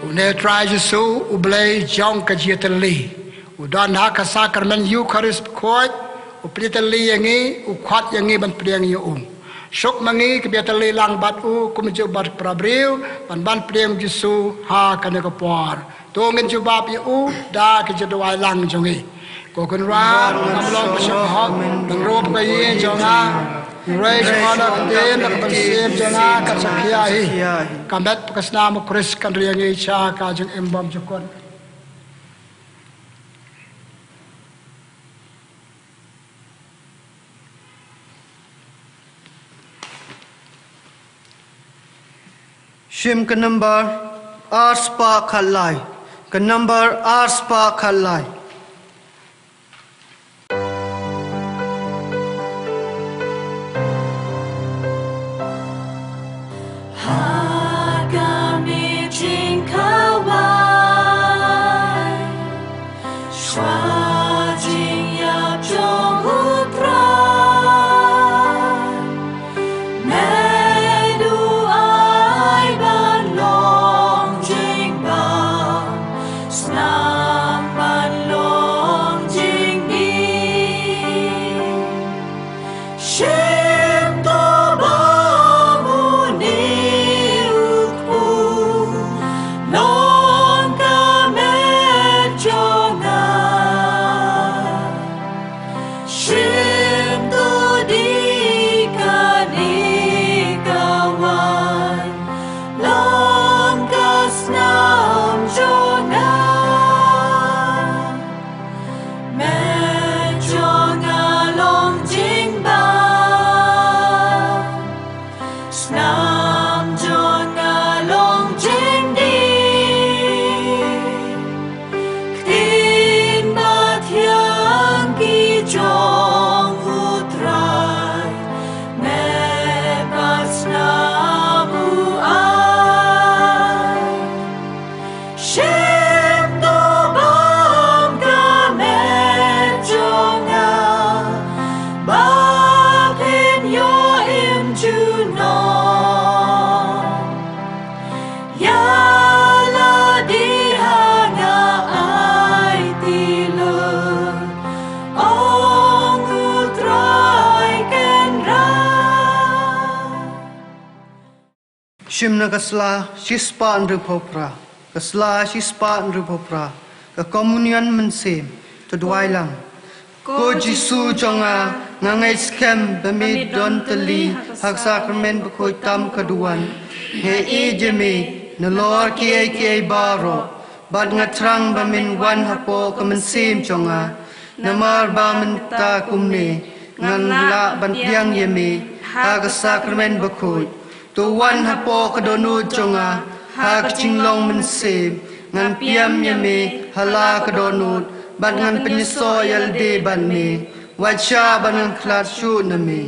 Une u Trai Jisu, u Blei jong ka jingïatylli, u don ha ka sakramen Eukharist bakhuid, u pynïatylli ïa ngi, u khot ïa ngi ban pdiang ïa u. Suk ma ngi kiba ïatylli lang bad u, kumjuh bad para briew, ban ban pdiang Jisu ha kane ka por. To ngin jubab ïa u da ka jingduwai lang jong ngi. Ko Kynrad, ngam long ba sngewhok, nangno ba ka ïing jong nga in rei sha nga da ka ktien, da ka mynsiem jong nga kan sa khia hi. Ka met bad ka snam u Khrist kan ri ïa ngi sha ka jingim bymjukut. Shim ka number ar spah khatlai. Ka number ar spah khatlai. Ha ka miet jingkhawai, shuwa jingïap jong U Trai, me du ai ban long jingbam, snam ban long Shim na ka sla shispah hynriewphew phra. Ka sla shispah hynriewphew phra. Ka komunion mynsiem. To duwai lang. Ko Jisu jong nga, nga ngeit skhem ba me don tylli ha ka sakramen bakhuid tam ka duwan. Nga ïeit ïa me nalor kiei kiei baroh. Bad nga thrang ba men wan hapoh ka mynsiem jong nga. Namar ba mynta kumne ngan lah ban pdiang ïa me ha ka sakramen bakhuid. To wan hapoh ka dohnud jong nga ha ka jinglong mynsiem. Ngan pdiang ïa me ha la ka dohnud bad ngan pynïasoh ïa lade bad me. Wat shah bad ngan khlad shuh na me.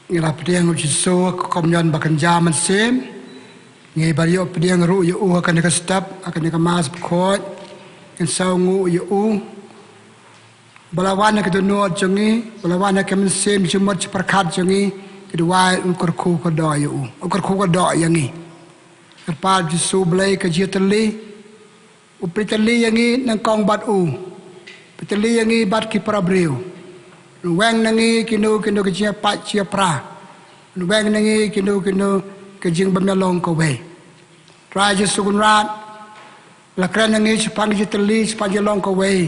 Ngi la pdiang ïa u Jisu ha ka komunion bakynja mynsiem. Ngi ba ïoh pdiang ruh ïa u ha kane ka step, ha kane ka Mass bakhuid. Ngin sngewnguh ïa u. Ba la wan ha ka dohnud jong ngi, ba la wan ha ka mynsiem jingmut jingpyrkhat jong ngi, ki duwai un kyrkhu kyrdoh ïa u. Un kyrkhu kyrdoh ïa ngi. Kyrpad Jisu Blei ka jingïatylli. U pyntylli ïa ngi nyngkong bad u. Pyntylli ïa ngi bad ki para briew. Weng na ngi kino kino ki jingïapait jingïapra. Weng na ngi kino kino ki jingbymïalong kawei. Trai Jisu Kynrad. La kren na ngi shaphang jingtylli shaphang jinglong kawei.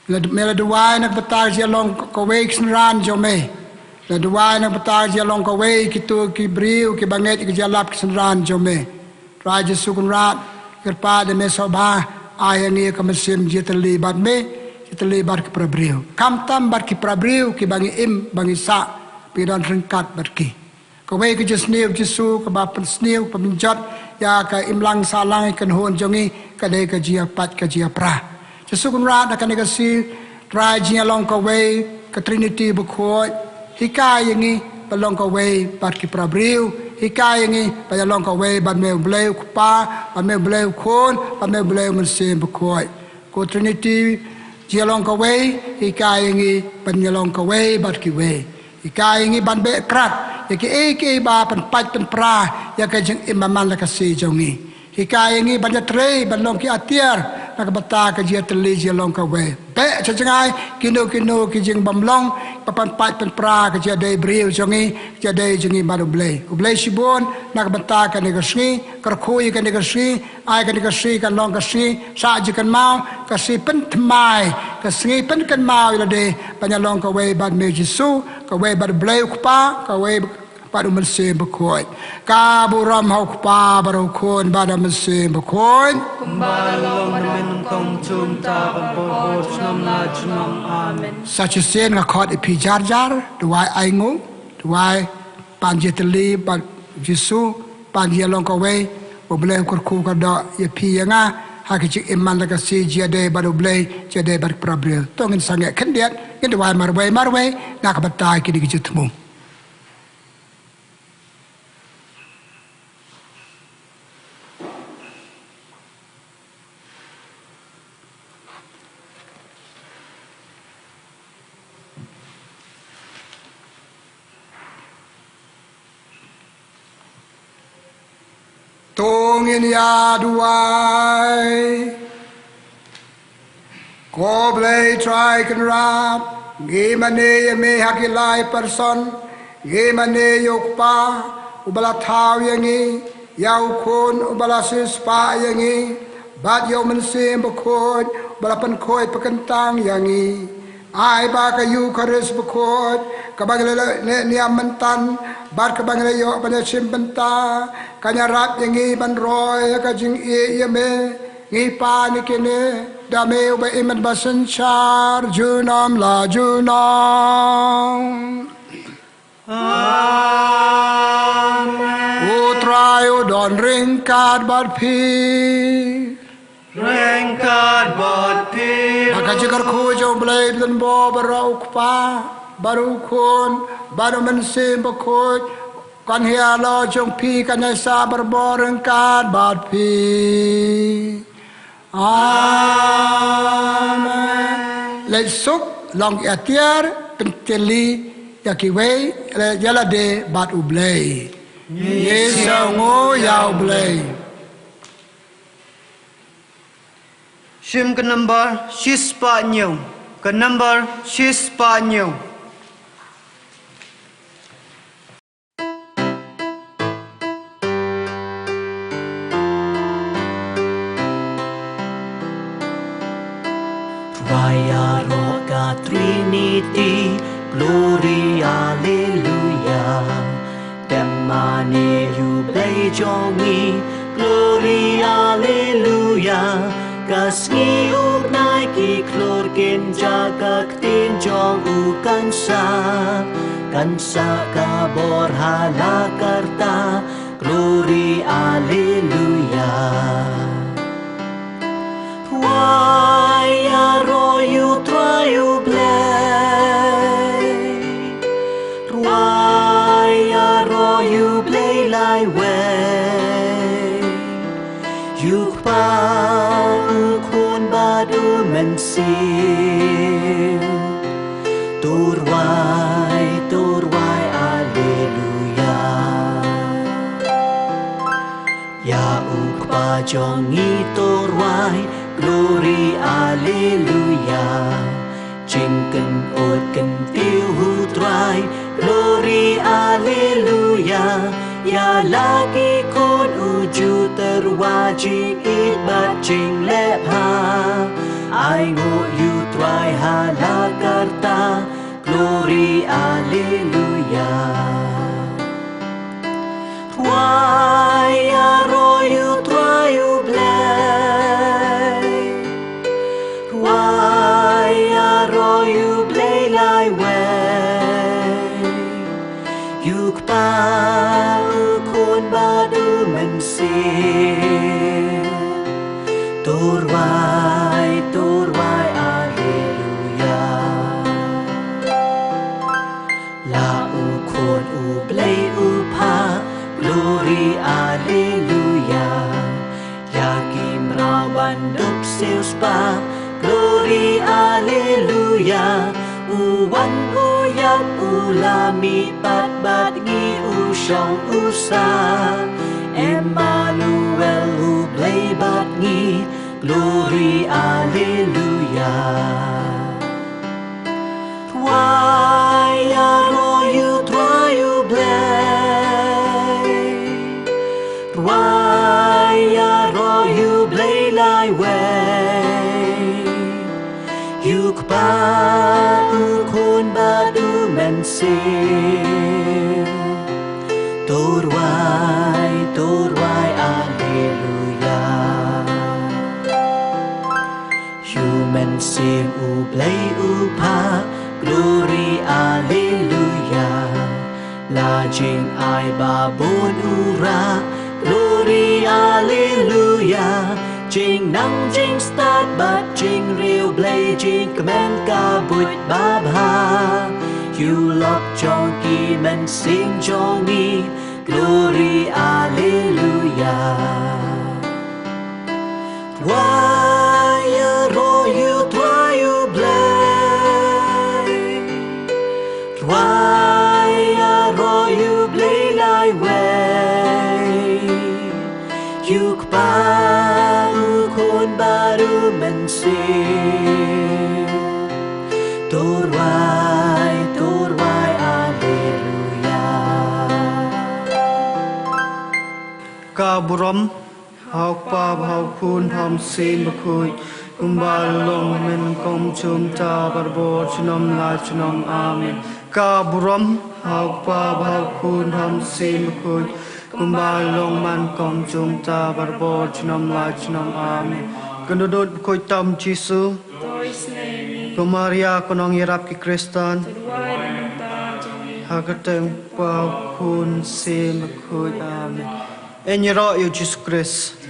La, me la duwai na ka bynta ka jingïalong kawei ki synran jong me. La duwai na ka bynta ka jingïalong kawei kito ki briew kiba ngeit ka jingïalap ki synran jong me. Trai Jisu Kynrad, kyrpad ïa me sngewbha, ai ïa ngi ka mynsiem jingïatylli bad me, jingïatylli bad ki para briew. Khamtam bad ki para briew kiba ngi im, ba ngi sah, ba ngi don ryngkat bad ki. Kawei ka jingsniew Jisu kaba pynsniew, kaba pynjot ïa ka imlang sahlang ïa ka kynhun jong ngi, ka dei ka jingïapait ka jingïapra. Jisu Kynrad, ha kane ka sngi Trai, jingïalong kawei, ka Trinity bakhuid. Hikai ïa ngi ban long kawei bad ki para briew. Hikai ïa ngi ban ïalong kawei bad me U Blei U Kpa, bad me U Blei U Khun, bad me U Blei U Mynsiem Bakhuid. Ko Trinity, jingïalong kawei, hikai ïa ngi ban ïalong kawei bad kiwei. Hikai ïa ngi ban beh krad ïa kiei kiei ba pynpait pynpra ïa ka jingim man la ka sngi jong ngi. Hikai ïa ngi ban ïatrei ban long ki atiar na ka bynta ka jingïatylli jingïalong kawei. Beh sha jngai kino kino ki jingbymlong ba pynpait pynpra ka jingïadei briew jong ngi, ka jingïadei jong ngi bad U Blei. U Blei shibun na ka bynta kane ka sngi, kyrkhu ïa kane ka sngi, ai kane ka sngi kan long ka sngi sah jingkynmaw, ka sngi pynthymmai, ka sngi pynkynmaw ïa lade ban ïalong kawei bad me Jisu, kawei bad U Blei U Kpa, kawei bad U Mynsiem Bakhuid. Ka burom ha U Kpa bad U Khun bad U Mynsiem Bakhuid. Kumba long mynnyngkong, mynta bad por junom la junom. Amen. Sa shisien nga khot ïa phi jar jar, duwai ainguh, duwai pan jingïatylli bad Jisu, pan jingïalong kawei, U Blei un kyrkhu kyrdoh ïa phi ïa nga ha ki jingim man la ka sngi, jingïadei bad U Blei, jingïadei bad ki para briew. To ngin sangeh khyndiat, ngin duwai marwei marwei na ka bynta kine ki jingthmu. To ngin ïa duwai. Ko Blei Trai Kynrad, ngi mane ïa me ha ki lai person, ngi mane ïa U Kpa uba la thaw ïa ngi, ïa U Khun uba la siewspah ïa ngi, bad ïa U Mynsiem Bakhuid uba la pynkhuid pynkyntang ïa ngi. Ai ba ka Eukharist bakhuid kaba ngi la leh niam mynta bad kaba ngi la ïoh ban ïashim bynta kan ïarap ïa ngi ban roi ïa ka jingïeit ïa me. Ngi pan ïa kine da me uba im bad synshar junom la junom. Amen. U Trai u don ryngkat bad phi. Ryngkat bad phi. Ha ka jingkyrkhu jong U Blei Blei bad baroh, U Kpa bad U Khun bad U Mynsiem Bakhuid, kan ïa la jong phi, kan ïa sah barabor ryngkat bad phi. Amen. Leit suk, long ki atiar, pyntylli ïa kiwei, ïa lade bad U Blei. Ngi sngewnguh ïa U Blei. Shim ka nambar shispah hynñiew. Ka number shispah hynñiew. Rwai ïaroh ka Trinity, Glory Alleluia. Dem mane ïa u Blei jong ngi, Glory Alleluia. Ka sngi u bnai ki khlur kin jah, ka ktien jong u kan sah, kan sah ka bor ha la karta, Glory Alleluia. Rwai ïaroh ïa u Trai u Blei. Rwai ïaroh ïa u Blei Laiwei. Ïa u Kpa, u Khun bad u Mynsiem. To rwai, to rwai, Alleluia. Ïa u Kpa jong ngi to rwai, Glory Alleluia. Jingkynnoh kyntiew u Trai, Glory Alleluia. Ïa la ki khun u ju tyrwa jingïeit bad jingleh bha. Ainguh ïa u Trai ha la karta, Glory Alleluia. Rwai ïaroh ïa u Trai u Blei. Rwai ïaroh ïa u Blei Laiwei. Ïa u Kpa, u Khun bad u Mynsiem. To rwai, to rwai, Alleluia. La u Khun u Blei u phah, Glory Alleluia. Ïa ki mraw ban dup siewspah, Glory Alleluia. U wan u ïap u la mih pat bad ngi, u shong u sah. Emmanuel, u Blei bad ngi, Glory Alleluia. Rwai ïaroh ïa u Trai u Blei. Rwai ïaroh ïa u Blei Laiwei. Ïa u Kpa, u Khun bad u Mynsiem. To rwai, to rwai, Alleluia. Ïa u Mynsiem u Blei u phah, Glory Alleluia. La jingai babun u rah, Glory Alleluia. Jingnang jingstad bad jingriewblei, jingkmen ka buit babha. Ïa u lok jong ki mynsiem jong ngi, Glory Alleluia. Rwai ïaroh ïa u Trai u Blei. Rwai ïaroh ïa u Blei Laiwei. Ïa u Kpa, u Khun bad u Mynsiem. To rwai, to rwai, Alleluia. Ka burom ha u Kpa, ha u Khun, ha u Mynsiem Bakhuid, kumba long mynnyngkong, mynta, barabor, junom la junom. Amen. Ka burom ha u Kpa, ha u Khun, ha u Mynsiem Bakhuid, kumba long mynnyngkong, mynta, barabor, junom la junom. Amen. Kynduh dud bakhuid tam Jisu. Ko Maria, ko nongïarap ki Khristan. Ha ka kyrteng u Kpa, u Khun, Mynsiem Bakhuid. Amen. Ngin ïaroh ïa u Jisu Khrist.